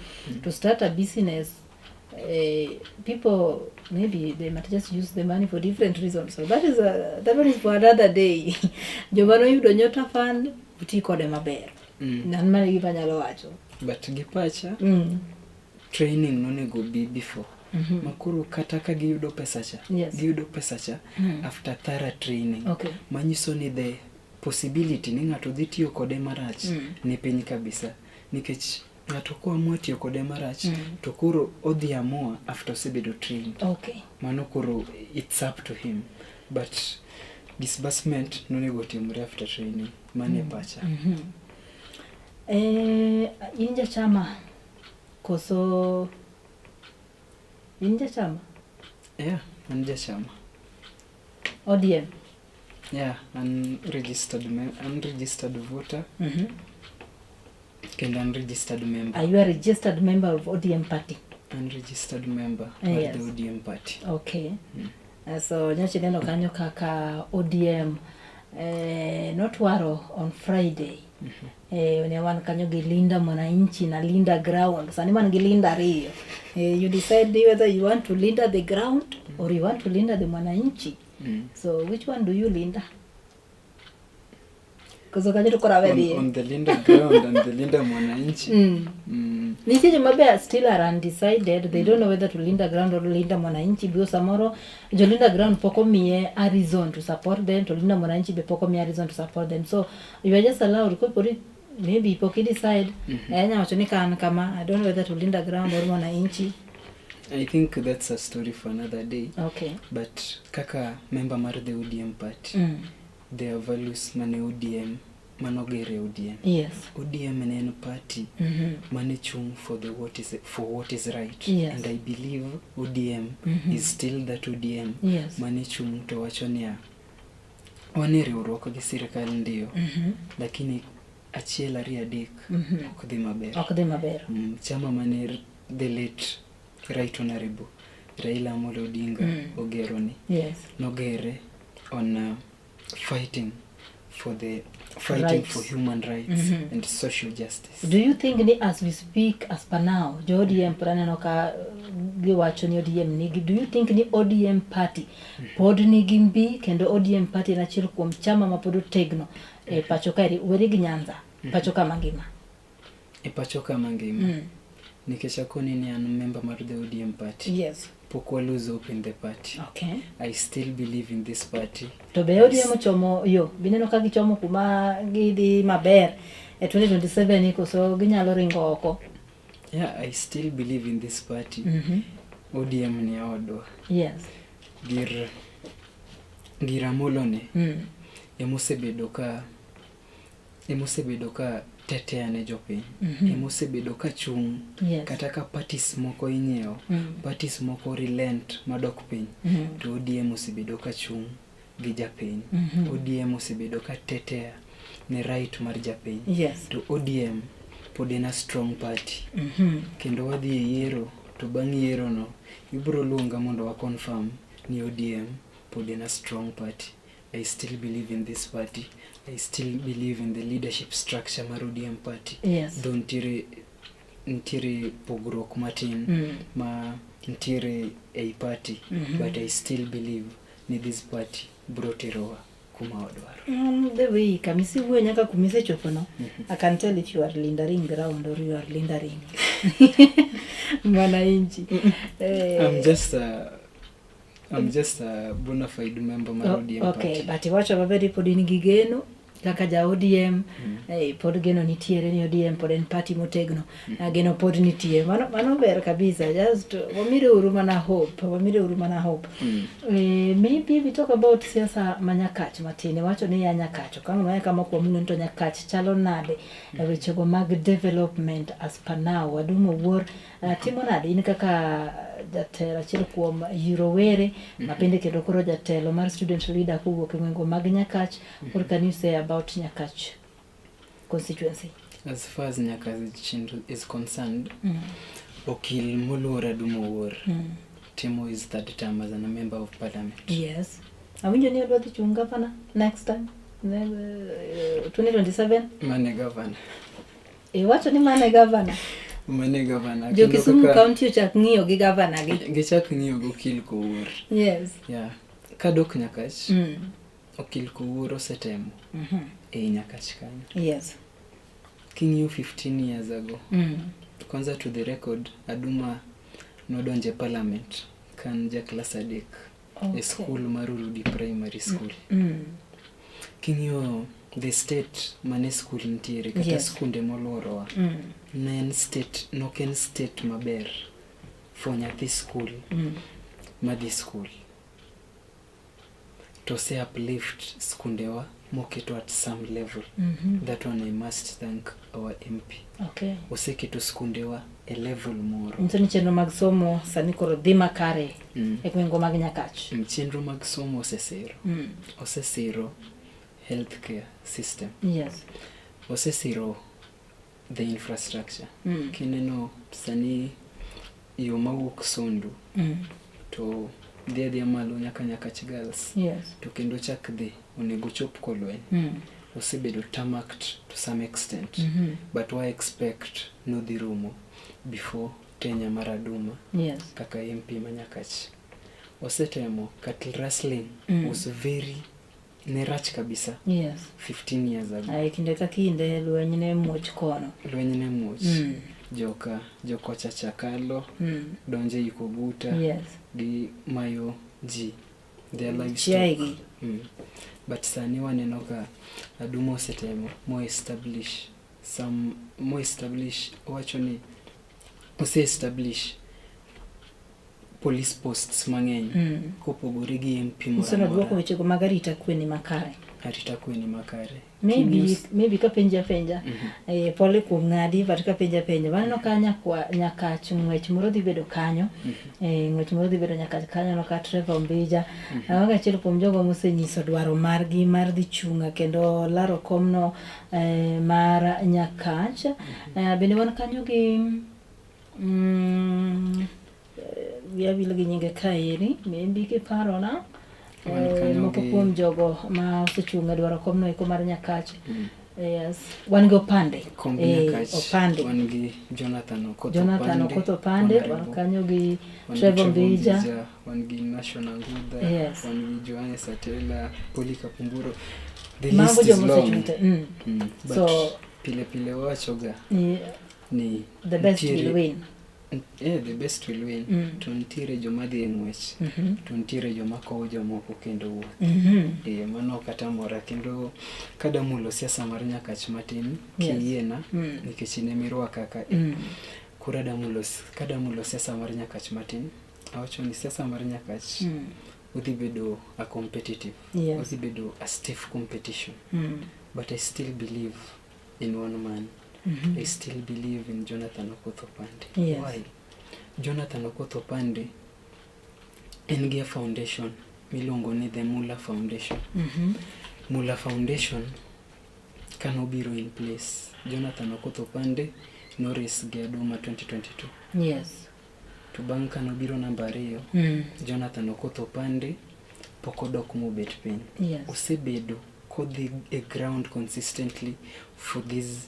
To start a business, people maybe they might just use the money for different reasons. So that one is for another day. Joma noyudo Nyota Fund, uti kode maber. An mano e gima anyalo wacho. But gi pacha, training nonego bi before. Makoro kata ka giyudo pesa cha, giyudo pesa cha after thorough training. Manyiso ni the possibility ni ng'ato dhi tiyo kode marach ni piny kabisa. Nikech ng'ato koamua tiyo kode marach, to koro odhi amua after osebedo trained. Mano koro it's up to him. But disbursement nonego timre after training. Mano e pacha. In jachama koso in jachama? Yeah, an jachama. ODM. Yeah, an registered voter kendo an registered member. Are you a registered member of ODM party? An registered member mar the ODM party. Okay. So nyocha ineno kanyo kaka ODM notwaro on Friday. Ne wan kanyo gi Linda Mwananchi na Linda Ground. Sani wan gi Linda ariyo. You decide whether you want to Linda the ground or you want to Linda the Mwananchi. So which one do you Linda? Koso kanyo to koro awe dhiye. On the Linda ground and the Linda Mwananchi. Nitie joma be still are undecided. They don't know whether to Linda Ground or Linda Mwananchi because samoro jo Linda Ground pok omiye a reason to support them, to Linda Mwananchi be pok omiye a reason to support them. So you are just allowed koponi Maybe pok i decide. Mhm. Anya wacho ni ka an kama, I don't know whether to Linda Ground or Mwananchi. I think that's a story for another day. Okay. But kaka member mar the ODM party, their values mane ODM manogere ODM. ODM ne en party mane chung' for the what is for what is right. And I believe ODM is still that ODM mane chung' to wacho niya, wan e riwruok gi sirikal ndiyo, lakini achiel ariyo adek ok dhi maber. Ok dhi maber. Chama mane the late right honorable Raila Amolo Odinga ogero ni nogere on fighting for the fighting Rights. for human rights and social justice. Do you think ni as we speak, as per now, jo ODM pod aneno ka giwacho ni ODM nigi, do you think ni ODM party pod nigi mbi kendo ODM party en achiel kuom chama ma pod otegno e pacho kaeri, weri gi Nyanza, pacho ka mangima? E pacho ka mangima, nikech akoni ni an member mar the ODM party, pok wa lose hope in the party. I still believe in this party. To be ODM ochomo yo, bineno ka gichomo kuma gidhi maber e 2027 ni koso ginyalo ringo oko? Yeah, I still believe in this party. ODM ni odwa. Gir Amolo ni emosebedo ka tetea ne jopiny, emosebedo ka chung' kata ka parties moko inyiewo, parties moko relent madok piny, to ODM osebedo ka chung' gi japiny. ODM osebedo ka tetea ne right mar japiny. To ODM pod en a strong party. Kendo wadhi e yiero, to bang' yiero no ibiro luonga mondo wa confirm ni ODM pod en a strong party. I still believe in this party. I still believe in the leadership structure mar ODM party. Though nitiere pogruok matin ma nitiere ei party, but I still believe ni this party biro terowa kuma wadwaro. The way kamisi wuoyo nyaka kumisechopo no, I can tell if you are lindering ground or you are lindering Mwananchi. I'm just a bona fide member mar ODM party. But iwacho maber ni pod in gi geno kaka ja ODM. Pod geno nitiere ni ODM pod en party motegno. Geno pod nitie. Mano ber kabisa. Just wamire uru mana hope, wamire uru mana hope. Maybe we talk about siasa ma Nyakach matin. Iwacho ni ya Nyakach. Okang' no kama kuom to Nyakach chalo nade e wechego mag development as per now? Adum Owuor timo nade in kaka jatelo achiel kuom rowere ma bende kendo koro jatelo mar student leader kowuok e gwenge mag Nyakach? What can you say about Nyakach constituency? As far as Nyakach is concerned, okil moluor Adum Owuor timo his third term as a member of parliament. Yes. Awinjo ni odwa dhi chung' governor next time. 2027. Mane governor. Iwacho ni mane governor. Mane governor. Jo Kendo Kisumu kaka County ochak ng'iyo gi governor gi. Gichak ng'iyo gi Okil Kowuor. Yeah. Kadok Nyakach, Okil Kowuor osetemo ei Nyakach kanyo. King'iyo 15 years ago, kwanza to the record, Aduma nodonje parliament ka en ja klas 3 e school mar Urudi Primary School. King'iyo the state mane school nitiere kata skunde moluorowa, ne en state, nok en state maber for nyathi school madhi school. To ose uplift skundewa moketo at some level. That one I must thank our MP. Oseketo skundewa e level moro. Nyiso ni chenro mag somo sani koro dhi makare e gwenge mag Nyakach. Chenro mag somo osesiro. Osesiro healthcare system. Osesiro the infrastructure. Kineno sani yo mawuok Sondu to dhi adhiya malo nyaka Nyakach Girls, to kendo chak dhi onego chop Kolweny. Osebedo tarmacked to some extent, but wa expect nodhi rumo before tenure mar Aduma kaka MP ma Nyakach. Osetemo cattle rustling was very ne rach kabisa 15 years ago. Ai, kinde ka kinde lweny ne muoch kono. Lweny ne muoch. Joka jokocha chakalo donje Ikoguta gi mayo ji their livestock. Chiaye gi. But sani waneno ka Aduma osetemo mo establish Some mo establish owacho ni ose establish police posts mang'eny kopogore gi MP moro Nyiso ni oduoko amora. wechego mag arita kwe ni makare. Arita kwe ni makare. Maybe, Kinews- maybe kapenji apenja pole kuom ng'adi but kapenji apenja waneno ka nyakwa Nyakach ng'wech moro dhi bedo kanyo ng'wech moro dhi bedo Nyakach kanyo aneno ka Trevor Ombija mago achiel kuom jogo mosenyiso dwaro margi mar dhi chung' kendo laro komno mar Nyakach bende wan kanyo gi wiya wil gi nyinge kaeri maybe kiparona Wan kanyo moko gi- kuom jogo ma osechung' e dwaro komno eko mar Nyakach. Yes. Wan gi Opande. Komb Nyakach. Opande. Wan gi Jonathan Okoth Jonathan Opande. Okoth Opande, wan Honorable. kanyo gi Wan gi Trevor Mbija. Wan gi Nashon Angudha. Yes. Wan gi Johannes Atela, Polycarp Mburo. The Mago list is joma long. osechung' te. But So- pile pile wawachoga Ni ni the best nitiere- will win. Yeah, the best will win. To nitiere joma dhi e ng'wech. To nitiere joma kowo jomoko kendo wuoth. Mano ok atamora kendo kadamulo siasa mar Nyakach matin Yes. kiyiena nikech in emirwaka ka. Koro kadamulo siasa mar Nyakach matin, awacho ni siasa mar Nyakach odhi bedo a competitive. Yes. Odhi bedo a stiff competition. But I still believe in one man. I still believe in Jonathan Okoth Opande. Yes. Why? Jonathan Okoth Opande en gi a foundation miluongo ni The Mula Foundation. Mula Foundation kanobiro in place, Jonathan Okoth Opande noris gi Aduma 2022. Yes. To bang' kanobiro namba 2, Jonathan Okoth Opande pok odok mobet piny. Yes. Osebedo kodhi e ground consistently for this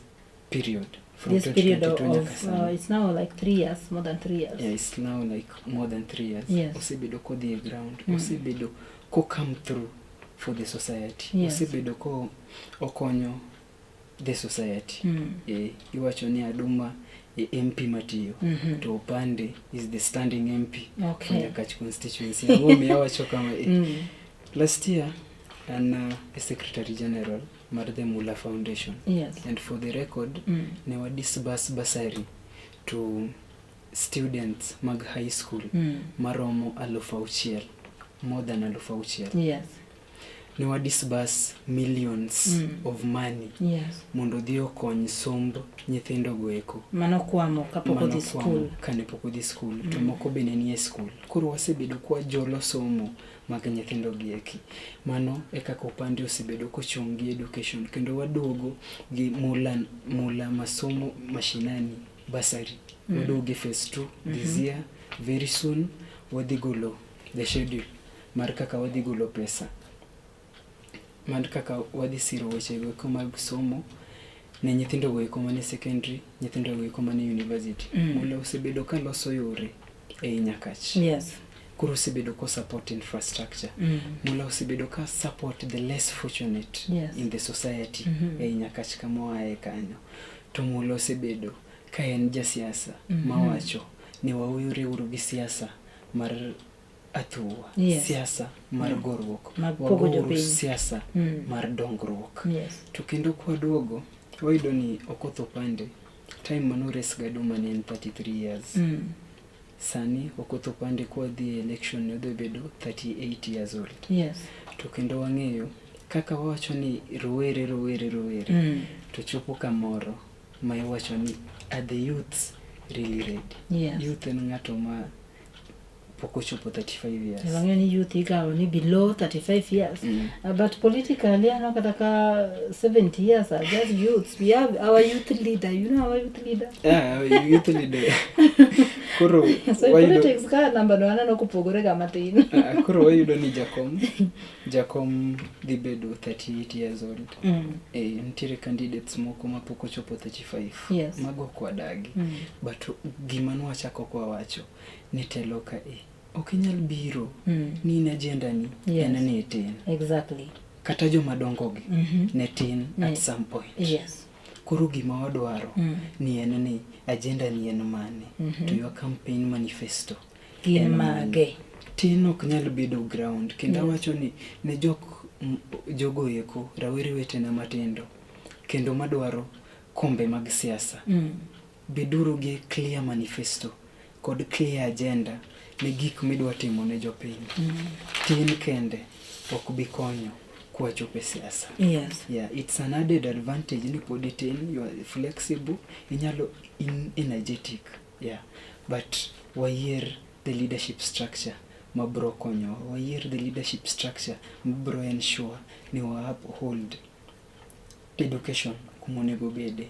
period. From This period 2022 nyaka of sani. it's now like 3 years, more than 3 years. Yeah, it's now like more than 3 years. Yes. Osebedo kodhi e ground. Osebedo ko come through for the society. Yes. Osebedo ko okonyo the society. Iwacho ni Aduma e MP matiyo. To Opande is the standing MP for Okay. Nyakach constituency. Ang'o miyo awacho kama? Last year, an a Secretary General mar the Mula Foundation. Yes. And for the record, ne wa disburse bursary to students mag high school maromo 6,000, more than 6,000. Yes. Ne wa disburse millions of money Yes. mondo odhi okony somb nyithindo go eko. Mano kwamo kapok odhi school. Kane pok odhi school. To moko be ne nie school. Koro wasebedo kwa jolo somo mag nyithindo gi eki. Mano e kaka Opande osebedo kochung' gi education kendo waduogo gi mula masomo mashinani bursary. Waduogo gi phase 2 this year. Very soon wadhi golo the schedule mar kaka wadhi golo pesa mar kaka wadhi siro weche go eko mag somo ne nyithindo go eko mane secondary, nyithindo go eko mane university. Mula osebedo ka loso yore ei Nyakach. Yes. Koro osebedo ko support infrastructure. Mula osebedo ka support the less fortunate Yes. in the society ei Nyakach kama oaye kanyo. To Mula osebedo ka en jasiasa mawacho ni wawere uru gi siasa mar athuwa, Yes. siasa mar goruok, Mag pogo wagouru jopiny. siasa mar dongruok. Yes. To kendo kwaduogo wayudo ni Okoth Opande time manores Gaduma ne en 33 years. Sani Okoth Opande kwadhi e election ne odhi bedo 38 years old. Yes. To kendo wang'eyo kaka wawacho ni rowere rowere rowere to chopo kamoro ma iwacho ni are the youths really ready? Yes. Youth en ng'ato ma pok ochopo 35 years. Wang'eyo ni youth ikawo ni below 35 years. But politically aneno kata ka 70 years are just youths. We have our youth leader. You know our youth leader? Yeah, our youth leader. Koro So in politics ka namba no aneno kopogore ga matin. Koro wayudo ni jakom dhi bedo 38 years old. Nitiere candidates moko ma pok ochopo 35. Yes. Mago ok wadagi. But gima nwachako kwa wacho ni telo ka e ok inyal biro ni in agenda ni Yes. en ni tin. Exactly. Kata joma dongo gi ne tin at some point. Yes. Koro gima wadwaro ni en ni agenda ni en mane to your campaign manifesto Gin en mane. mage. Tin ok nyal bedo ground kendo awacho ni ne jogo eko rawere wetena matindo kendo madwaro kombe mag siasa, beduru gi clear manifesto kod clear agenda ne gik midwa timo ne jopiny. Tin kende ok bi konyo kwachopo e siasa. Yeah, it's an added advantage ni pod itin, you are flexible, inyalo in energetic. Yeah, but wayier the leadership structure mabro konyowa, wayier the leadership structure mabro ensure ni wa uphold education kuma onego obede.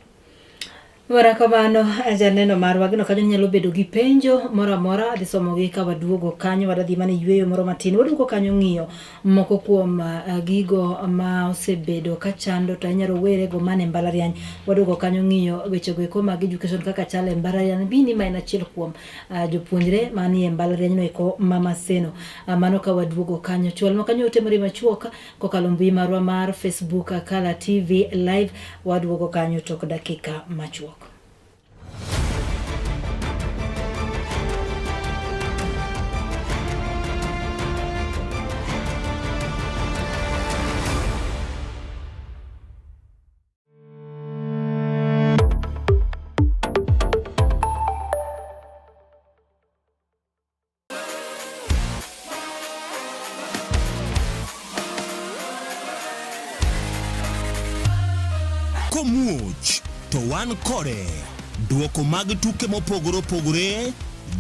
Mara kamano janeno marwa gino kanyo nyalo bedo gi penjo moro amora adhi somogi ka waduogo kanyo wadhi mana yueyo moro matin waduogo kanyo ng'iyo moko kuom uh, gigo ma osebedo ka chando to ahinya rowerego man e mbalariany waduogo kanyo ng'iyo wechego eko mag education kaka chal e mbalariany bini ma en achiel kuom uh, jopuonjre manie mbalariany no eko ma Maseno uh, mano ka waduogo kanyo chwalnwa kanyo ote mori machuok kokalo mbui marwa mar Facebook Akala TV Live waduogo kanyo tok dakika machuok. Komuoch to wan kode. Duoko mag tuke mopogore opogore,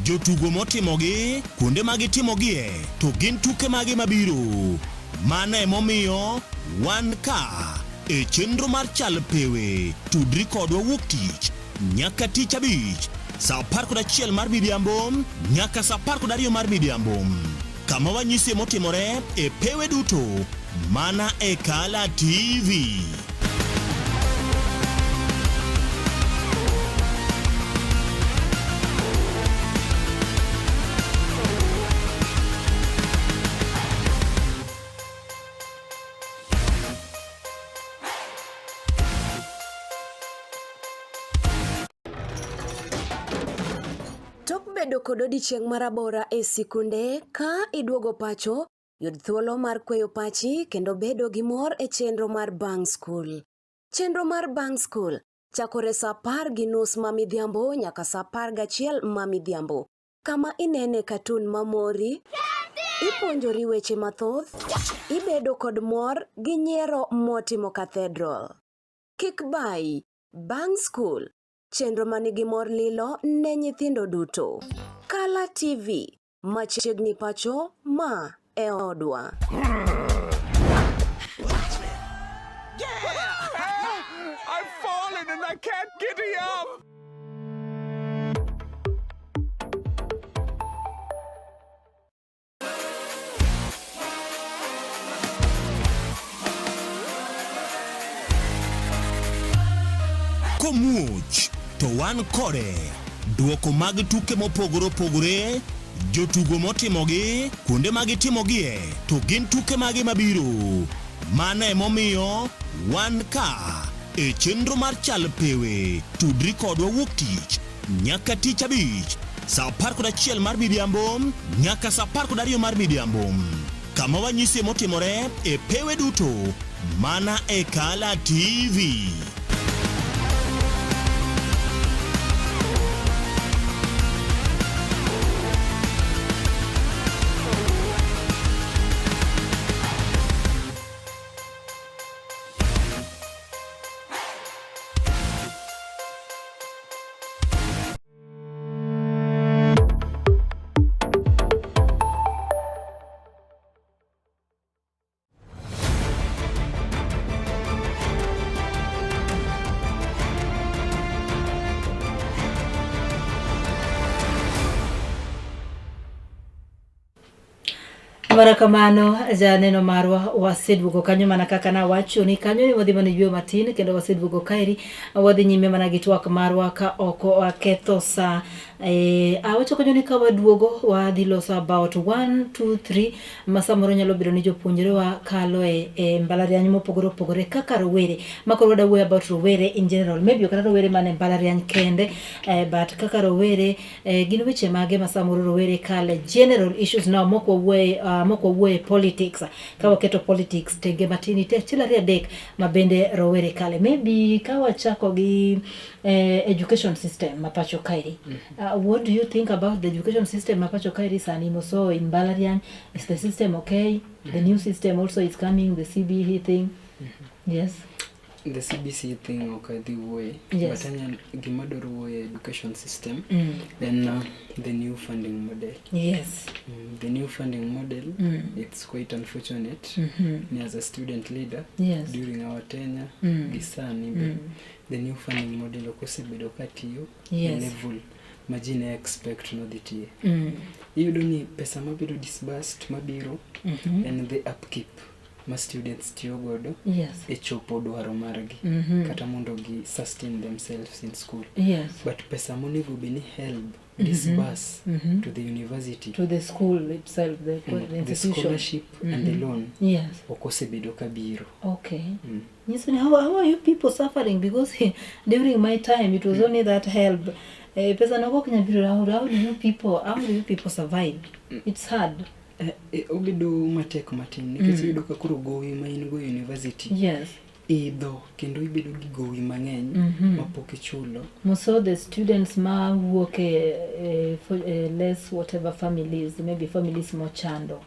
jotugo motimogi, kuonde ma gitimogie, to gin tuke mage mabiro. Mano emomiyo wan ka e chenro mar Chal Pewe. Tudri kodwa wuok tich nyaka tich abich saa 11 mar midhiambo nyaka saa 12 mar midhiambo kama wanyisie motimore e pewe duto mana e Kala TV. Tok bedo kod odiechieng' marabora e sikunde, ka iduogo pacho, yud thuolo mar kweyo pachi kendo bedo gi mor e chenro mar Bang' Skul. Chenro mar Bang' Skul chakore sa 10:30 ma midhiambo nyaka sa 11 ma midhiambo, kama inene katun mamori, ipuonjori weche mathoth, ibedo kod mor gi nyiero motimo cathedral. Kik bayi, Bang' Skul, chenro manigi mor lilo ne nyithindo duto. Kala TV, machiegni pacho, ma e odwa. Yeah! I've fallen and I can't get up! Komuoch to wan kode. Duoko mag tuke mopogore opogore, jotugo motimogi, kuonde ma gitimogie, to gin tuke mage mabiro. Mano emomiyo wan ka e chenro mar Chal Pewe. Tudri kodwa wuok tich nyaka tich abich saa 11 mar midhiambo nyaka saa 12 mar midhiambo kama wanyisie motimore e pewe duto mana e Kala TV. Mara kamano janeno marwa waseduogo kanyo mana kaka nawacho ni kanyo wadhi mana yweyo matin kendo waseduogo kaeri wadhi nyime mana gi twak marwa ka ok waketho sa. Awacho kanyo ni ka waduogo wadhi loso about 1 2 3 ma samoro nyalo bedo ni jopuonjrewa kalo e mbalariany mopogore opogore kaka rowere ma koro wadwa wuoyo about rowere in general, maybe ok kata rowere man e mbalariany kende, but kaka rowere, gin weche mage ma samoro rowere kale, general issues now, mok wawuoye politics, ka waketo politics tenge matin, nitie achiel ariyo adek ma bende rowere kale. Maybe ka wachako gi education system ma pacho kaeri, what do you think about the education system ma pacho kaeri sani moso in mbalariany? Is the system okay? The new system also is coming, the CBE thing, yes. The CBC thing ok adhi wuoye. But anyal gima adwaro wuoye education system en the new funding model. The new funding model, it's quite unfortunate ni as a student leader during our tenure gi sani be, the new funding model ok osebedo katiyo e level ma ji ne expect nodhi tiye. Iyudo ni pesa mabedo disbursed mabiro en the upkeep ma students tiyo godo e chopo dwaro margi kata mondo gi sustain themselves in school, but pesa monego bed ni HELB disburse to the university, to the school itself, the the institution, scholarship and the loan ok osebedo kabiro. Nyiso ni how are you people suffering? Because during my time it was only that HELB pesa no ok nyal biro. How do you people survive? It's hard. Obedo matek matin nikech iyudo ka koro gowi ma in go e university idho kendo ibedo gi gowi mang'eny mapok ichulo. So the students ma wuok e less whatever families, maybe families mochando.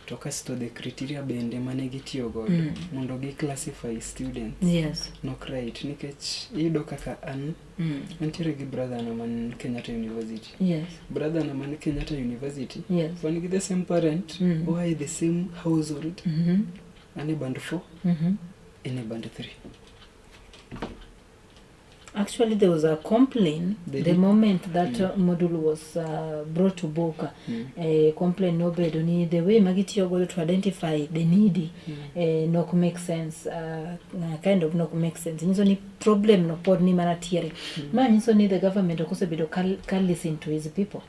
To kasto the criteria bende mane gitiyo godo mondo gi classify students nok right, nikech iyudo kaka an antiere gi brother na man Kenyatta University. Brother na man Kenyatta University, wan gi the same parent, oa e the same household, an e band 4, en e band 3. Actually, there was a complaint They the did. Moment that module was brought to book. Complaint nobedo ni the way magitiyo godo to identify the needy nok make sense, kind of nok make sense. Nyiso ni problem no pod ni mana tiere. Ma nyiso ni the government ok osebedo ka listen to his people.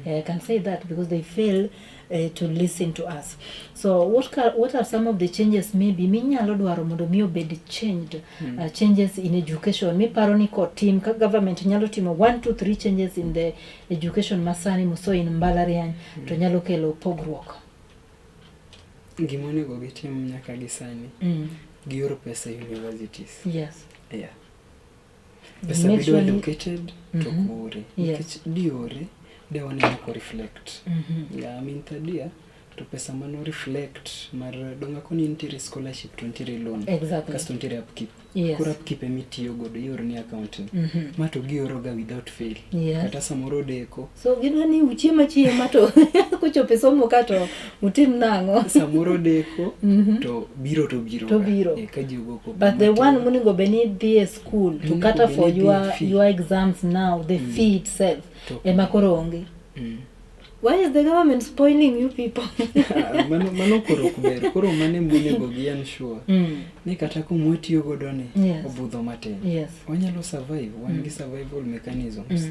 I can say that because they fail to listen to us. So what are some of the changes maybe minyalo dwaro mondo mi obed changed, changes in education miparo ni kotim ka government nyalo timo 1 2 3 changes in the education masani moso in mbalariany to nyalo kelo pogruok? Gima onego gitim nyaka gi sani, gior pesa e universities. Yeah. Pesa Make bedo sure ni- allocated to kuore nikech diore de waneno ko reflect. Yeah, I mean, third year to pesa mano reflect mar donga koni nitiere scholarship to nitiere loan, kasto nitiere upkeep. Koro upkeep emitiyo godo ioro ni account ni ma to gioroga without fail, kata samoro deko. So gidwa ni uchiem achiema to kochopo e somo ka to utim nang'o? Samoro deko to biro to biro. To biro. Ka ji ogo koko But the matin. One monego bed ni dhi e school to Monego kata bed for ni dhi e your fee. Your exams now, the fee itself To- ema koro onge. Why is the government spoiling you people? Ah, mano koro ok ber, koro mano emonego gi ensure ni kata kumwatiyo godo ni obudho matin, wanyalo survive, wan gi survival mechanisms,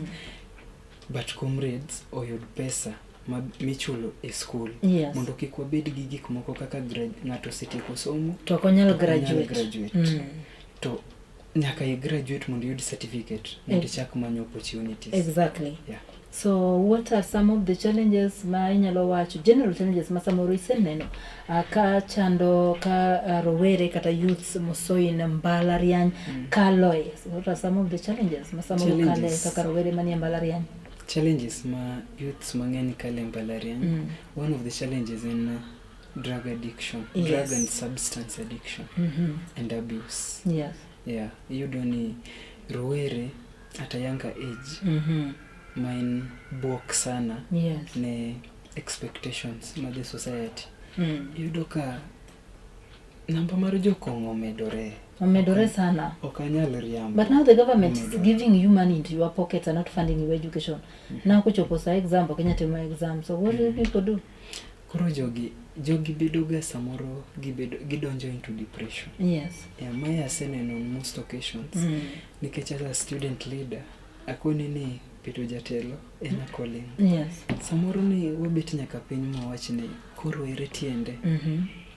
but comrades oyud pesa ma michulo e school mondo kik wabed gi gik moko kaka ng'ato osetieko somo to ok onyal to ok onyal graduate. Graduate. To nyaka i graduate mondo iyud certificate mondo ichak manyo opportunities. Yeah. So what are some of the challenges ma inyalo wacho, general challenges ma samoro iseneno ka chando ka rowere kata youths mosoin mbalariany kaloe? So what are some of the challenges ma samoro kale Challenges. Kaka rowere manie mbalariany? Challenges ma youths mang'eny kale e mbalariany, one of the challenges en drug addiction, drug and substance addiction and abuse. Yeah, iyudo ni rowere at a younger age ma en buok sana ne expectations ma the society, iyudo ka namba mar jokong'o omedore. Omedore sana. Ok anyal riambo. But now the government is Omedore. Giving you money into your pockets and not funding your education. Now kochopo sa exam, ok inyal timo exam. So what do people do? Koro jogi bedo ga samoro gibedo gidonjo into depression. Yeah, mae aseneno on most occasions nikech as a student leader akoni ni Bedo jatelo en a calling. Yes. Samoro ni wabet nyaka piny mawach ni koro ere tiende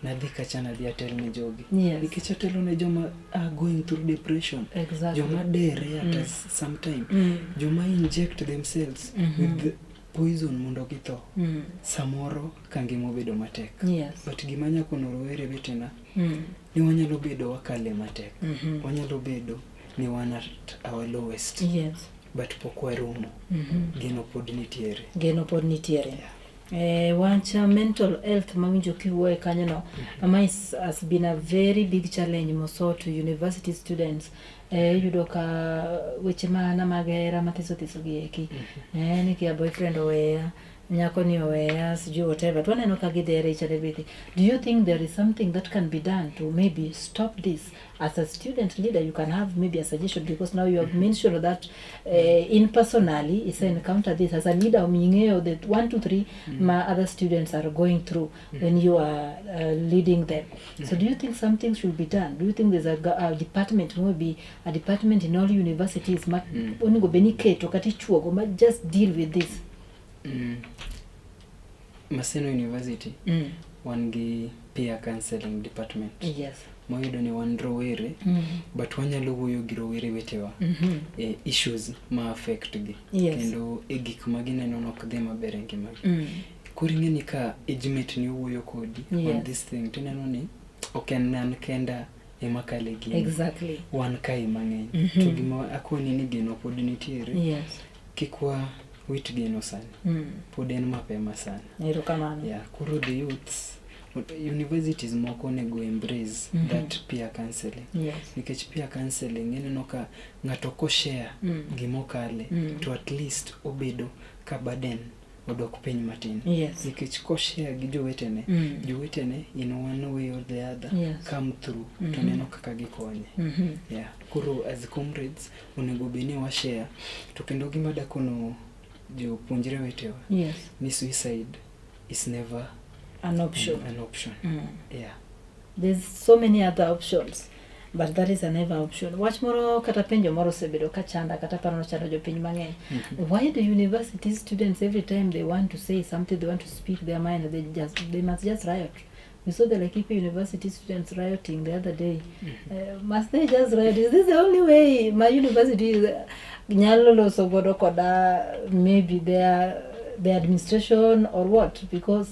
nadhi kacha nadhi atel ne jogi. Nikech atelo ne joma are going through depression. Joma dere at sometime. Joma inject themselves with poison mondo githo. Samoro ka ngima obedo matek. But gima nyakono rowere wetena ni wanyalo bedo wakale matek. Wanyalo bedo ni wan at our lowest. But pok warumo. Geno pod nitiere. Geno pod nitiere. Wach mental health mawinjo kiwuoye kanyono, ma has been a very big challenge moso to university students. Iyudo ka weche mana mag hera mathiso thiso gi eki. Ni kia boyfriend oweya, nyako ni oweya, sijui whatever. To waneno ka gidhere each and everything. Do you think there is something that can be done to maybe stop this? As a student leader, you can have maybe a suggestion, because now you have mentioned that in personally, it's encounter this. As a leader, mingeo that 1, 2, 3, my other students are going through when you are leading them. So do you think something should be done? Do you think there's a department, maybe a department in all universities, ma onego bed ni iketo kata ichuogo, ma just deal with this? Maseno University, wan gi peer counseling department. Mwayudo ni wan rowere, but wanyalo wuoyo gi rowere wetewa e issues ma affect gi. Kendo e gik ma gineno nok dhi maber e ngimagi. Koro ing'e ni ka age mate ni owuoyo kodi on this thing, tineno ni ok en an kenda ema kale gini. Wan kae mang'eny. To gima akoni ni geno pod nitiere. Kik wa wit geno sani. Pod en mapema sana. Erokamano. Yeah, koro the youths, universities moko onego embrace that peer counseling. Nikech peer counseling ineno ka ng'ato ko share gimokale, to at least obedo ka burden odok piny matin. Nikech ko share gi jowetene, jowetene in one way or the other come through to neno kaka gikonye. Yeah. Koro as comrades onego bed ni wa share, to kendo gima dakono jopuonjre wetewa ni suicide is never an option. An option. Yeah. There's so many other options, but that is a never option. Wach moro kata penjo moro osebedo ka chanda kata paro chando jopiny mang'eny. Why do university students every time they want to say something, they want to speak their mind, they must just riot? We saw the Laikipia University students rioting the other day. Must they just riot? Is this the only way my university is nyalo loso godo koda maybe their administration or what? Because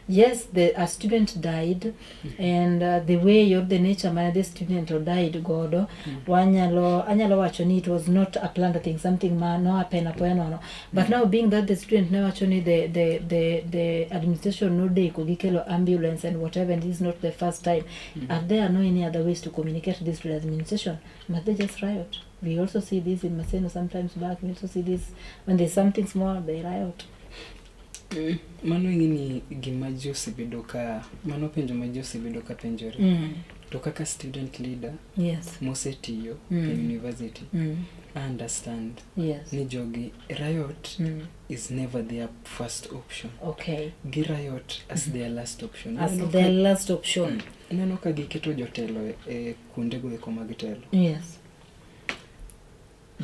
yes, a student died, and the way of the nature man the student died godo, anyalo wacho ni it was not a planned thing, something ma no happen apoya nono. But now being that the student ne wacho ni the administration no deko gikelo ambulance and whatever, and this is not the first time. Are there no any other ways to communicate this to the administration? Must they just riot? We also see this in Maseno sometimes back. We also see this when there's something small, they riot. Mano ing'e ni gima ji osebedo ka, mano penjo ma ji osebedo ka penjore. To kaka student leader mosetiyo e university, I understand ni jogi riot is never their first option. Gi riot as their last option. As their last option. Ineno ka giketo jotelo e kuondego eko mag telo.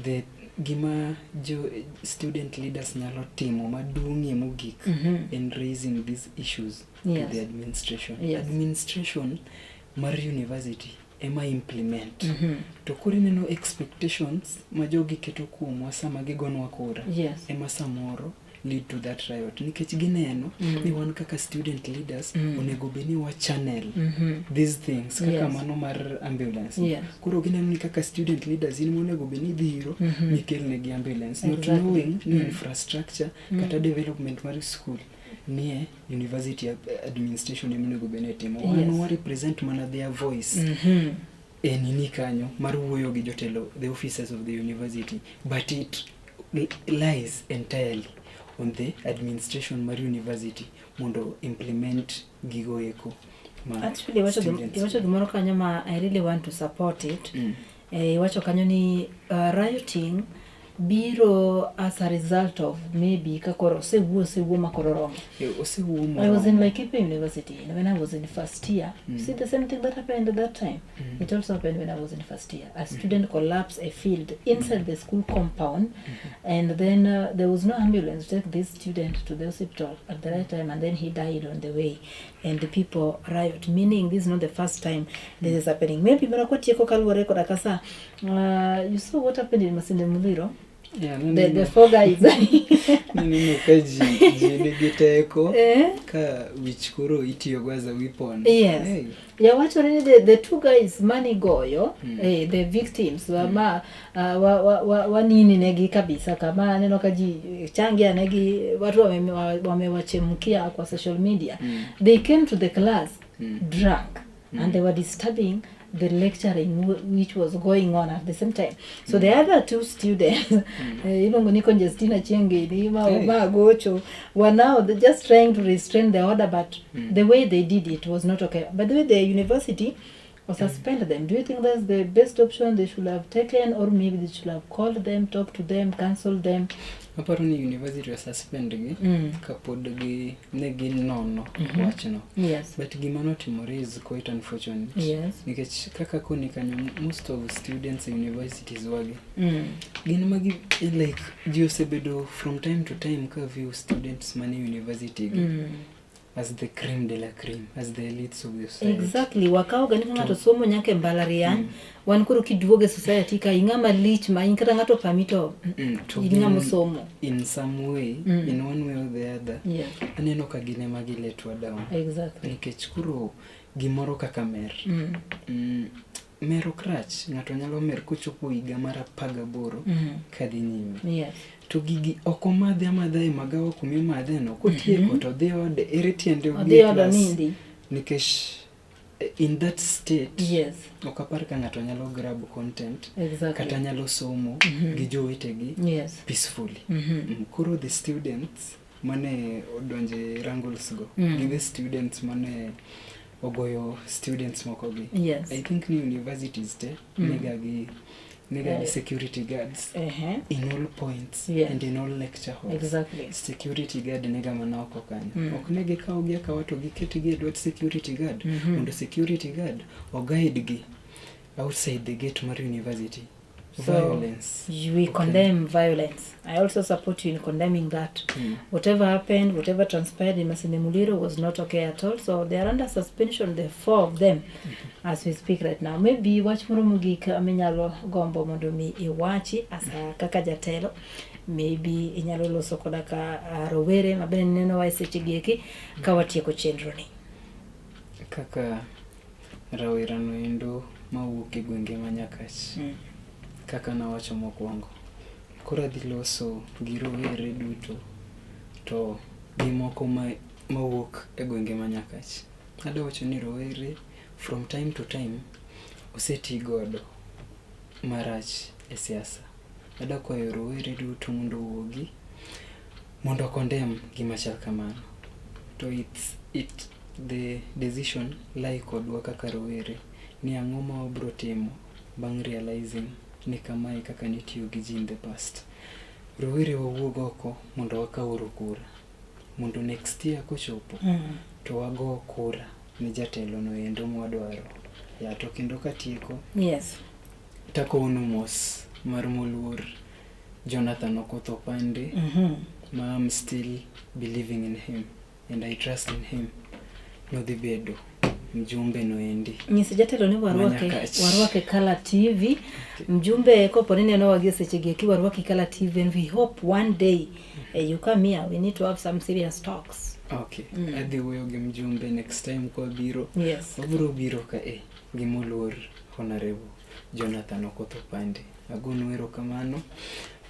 The gima jo student leaders nyalo timo maduong'ie mogik in raising these issues to the administration. Administration mar university ema implement. To koro ineno expectations ma jogi keto kuomwa sama gigonwa kura. Ema samoro lead to that riot. Nikech gineno ni wan kaka student leaders onego bed ni wa channel these things kaka mano mar ambulance. Koro gineno ni kaka student leaders in monego bed ni dhiro mikelnegi ambulance. Not knowing ni infrastructure kata development mar school nie university administration ema onego bed ni timo. Wan wa represent mana their voice. E nini kanyo mar wuoyo gi jotelo, the officers of the university, but it lies entirely on the administration mar university mondo implement gigo eko ma Actually, students. iwacho gimoro kanyo ma I really want to support it. Iwacho kanyo ni rioting biro as a result of maybe ka koro osewuo osewuo ma koro oromo. Eh, osewuo I was in moromo. Laikipia University and when I was in first year. See the same thing that happened at that time. It also happened when I was in first year. A student collapsed a field inside the school compound, and then there was no ambulance to take this student to the hospital at the right time, and then he died on the way. And the people riot, meaning this is not the first time this is happening. Maybe mana kwatieko kaluwore koda kasa. You saw what happened in Masinde Muliro? Yeah, The four guys. naneno ka ji nigi teko Eh? ka wich koro itiyogo as a weapon. Yes. Hey. Ya wachore ni the two guys mani goyo the victims wa ma wa, wa, wa, wa nini negi kabisa kama aneno ka ji changia negi watu wamewachemkia kwa social media. They came to the class drunk and they were disturbing the lecturing which was going on at the same time. So the other two students, iluongo ni Conjestina Chiengeni ma, Hey. ma Gocho, were now just trying to restrain the order, but the way they did it was not okay. By the way, the university or suspend them. Do you think that's the best option they should have taken, or maybe they should have called them, talked to them, cancelled them? Aparo ni university osuspend gi kapod gi ne ginono wachno. Yes. But gima notimore is quite unfortunate. Yes. Nikech kaka koni kanyo most of students e universities wagi gin magi like ji osebedo from time to time ka view students mane university gi as the cream de la cream, as the elites of the society. Exactly. Wakawoga ni ka ng'ato somo nyaka e mbalariany, wan koro kiduogo e society ka ing'ama lich ma in kata ng'ato pami to To in gin ng'ama osomo. In some way, in one way or the other, aneno ka gin ema giletwa down. Nikech koro gimoro kaka mer. Mer ok rach, ng'ato nyalo mer kochopo higa mar 18 kadhi nyime. To gigi ok omadhe amadha e magawa kuma imadhe no, kotieko to odhi ode, ere tiende Odhi obi e ode klas. onindi. Nikech in that state, ok apar ka ng'ato nyalo grab content kata nyalo somo gi jowetegi peacefully. Koro the students mane odonje wrangles go gi the students mane ogoyo students moko gi. I think ni universities te niga gi security guards in all points and in all lecture halls. Security guard niga mana oko kanyo. Ok ne gikaw gi akawa to giketgi e lwet security guard mondo security guard oguide gi outside the gate mar university. So, Violence. We condemn violence. I also support you in condemning that. Whatever happened, whatever transpired in Masinde Muliro was not okay at all. So they are under suspension, the four of them, as we speak right now. Maybe wach moro mogik minyalo gombo mondo mi iwachi asa kaka jatelo. Maybe inyalo loso koda ka rowere mabende nenowa e seche gi eki ka watieko chenro ni. Kaka rawera no endo mawuok e gwenge ma Nyakach. Kaka nawacho mokwongo, koro adhi loso gi rowere duto to gi moko mawuok e gwenge ma Nyakach. Adwa wacho ni rowere from time to time oseti godo marach e siasa. Adwa kwayo rowere duto mondo owuogi mondo condemn gima chal kamano. To it's it the decision lie kodwa kaka rowere ni ang'o ma wabro timo bang' realizing ni kamae kaka nitiyo gi ji in the past. Rowere wawuog oko mondo wakaw kura. Mondo next year kochopo to wago kura ne jatelo no endo mwadwaro. Ya to kendo katieko takowonu mos mar moluor Jonathan Okoth Opande ma I'm still believing in him and I trust in him. Nodhi bedo mjumbe no endi. Nyis jatelo ni warwake, Manyakach. warwake Kala TV. Mjumbe kopo ni nenowa gi e seche gi eki warwaki Kala TV and we hope one day you come here we need to have some serious talks. Okay. Adhi wuoyo gi mjumbe next time kwabiro. Wabiro biro ka e gi moluor Honorable Jonathan Okoth Opande. Agonu erokamano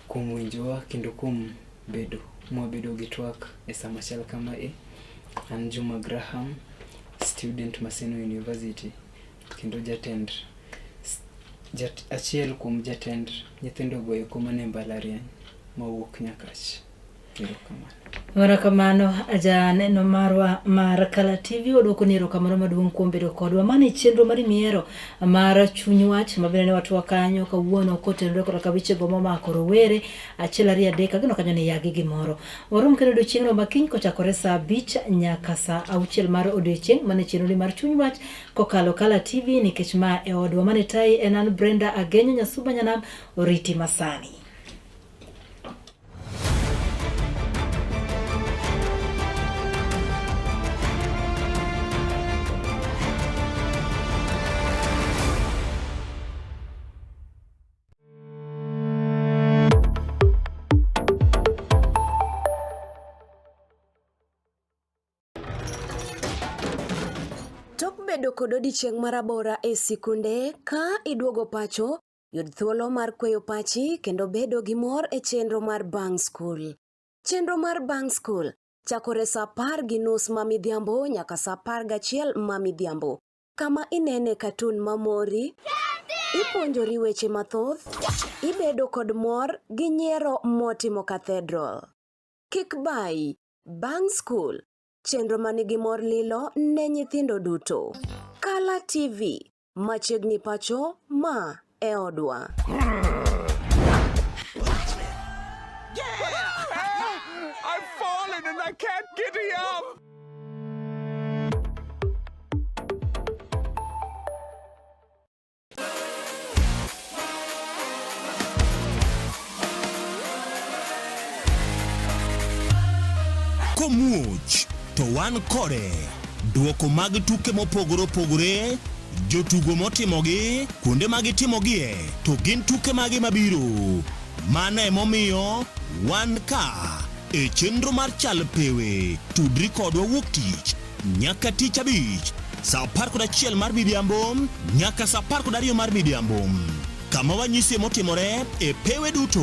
kuom winjowa kendo kuom bedo mwabedo gi twak e sama chal kama e. An Juma Graham, student Maseno University kendo jatend achiel kuom jatend nyithindo go eko mane mbalariany mawuok Nyakach. Erokamano. Erokamano janeno marwa mar Kala TV, waduoko ni erokamano maduong' kuom bedo kodwa. Mano e chenro mar miero mar chuny wach ma bende ne watwa kanyo kawuono kotenore koda ka wechego momako rowere achiel ariyo adek ageno kanyo ni yagi gimoro. Warom kendo odiochieng'no ma kiny kochakore saa abich nyaka saa auchiel mar odiochieng' mano e chenro mar chuny wach kokalo Kala TV nikech ma e odwa mane tayi en an Brenda Agenyo Nyasuba Nyanam oriti masani. Tok bedo kod odiechieng' marabora e sikunde, ka iduogo pacho, yud thuolo mar kweyo pachi kendo bedo gi mor e chenro mar bang' skul. Chenro mar bang' skul chakore sa apar gi nus ma midhiambo nyaka sa apar gachiel ma midhiambo, kama inene katun mamori, ipuonjori weche mathoth, ibedo kod mor gi nyiero motimo cathedral. Kik bayi, bang' skul, chenro ma nigi mor lilo ne nyithindo duto. Kala TV, machiegni pacho, ma e odwa. I've fallen and I can't get up. Komuoch to wan kode. Duoko mag tuke mopogore opogore, jotugo motimogi, kuonde ma gitimogie, to gin tuke mage mabiro. Mano emomiyo wan ka e chenro mar Chal Pewe. Tudri kodwa wuok tich nyaka tich abich saa 11 mar midhiambo nyaka saa 12 mar midhiambo kama wanyisie motimore e pewe duto.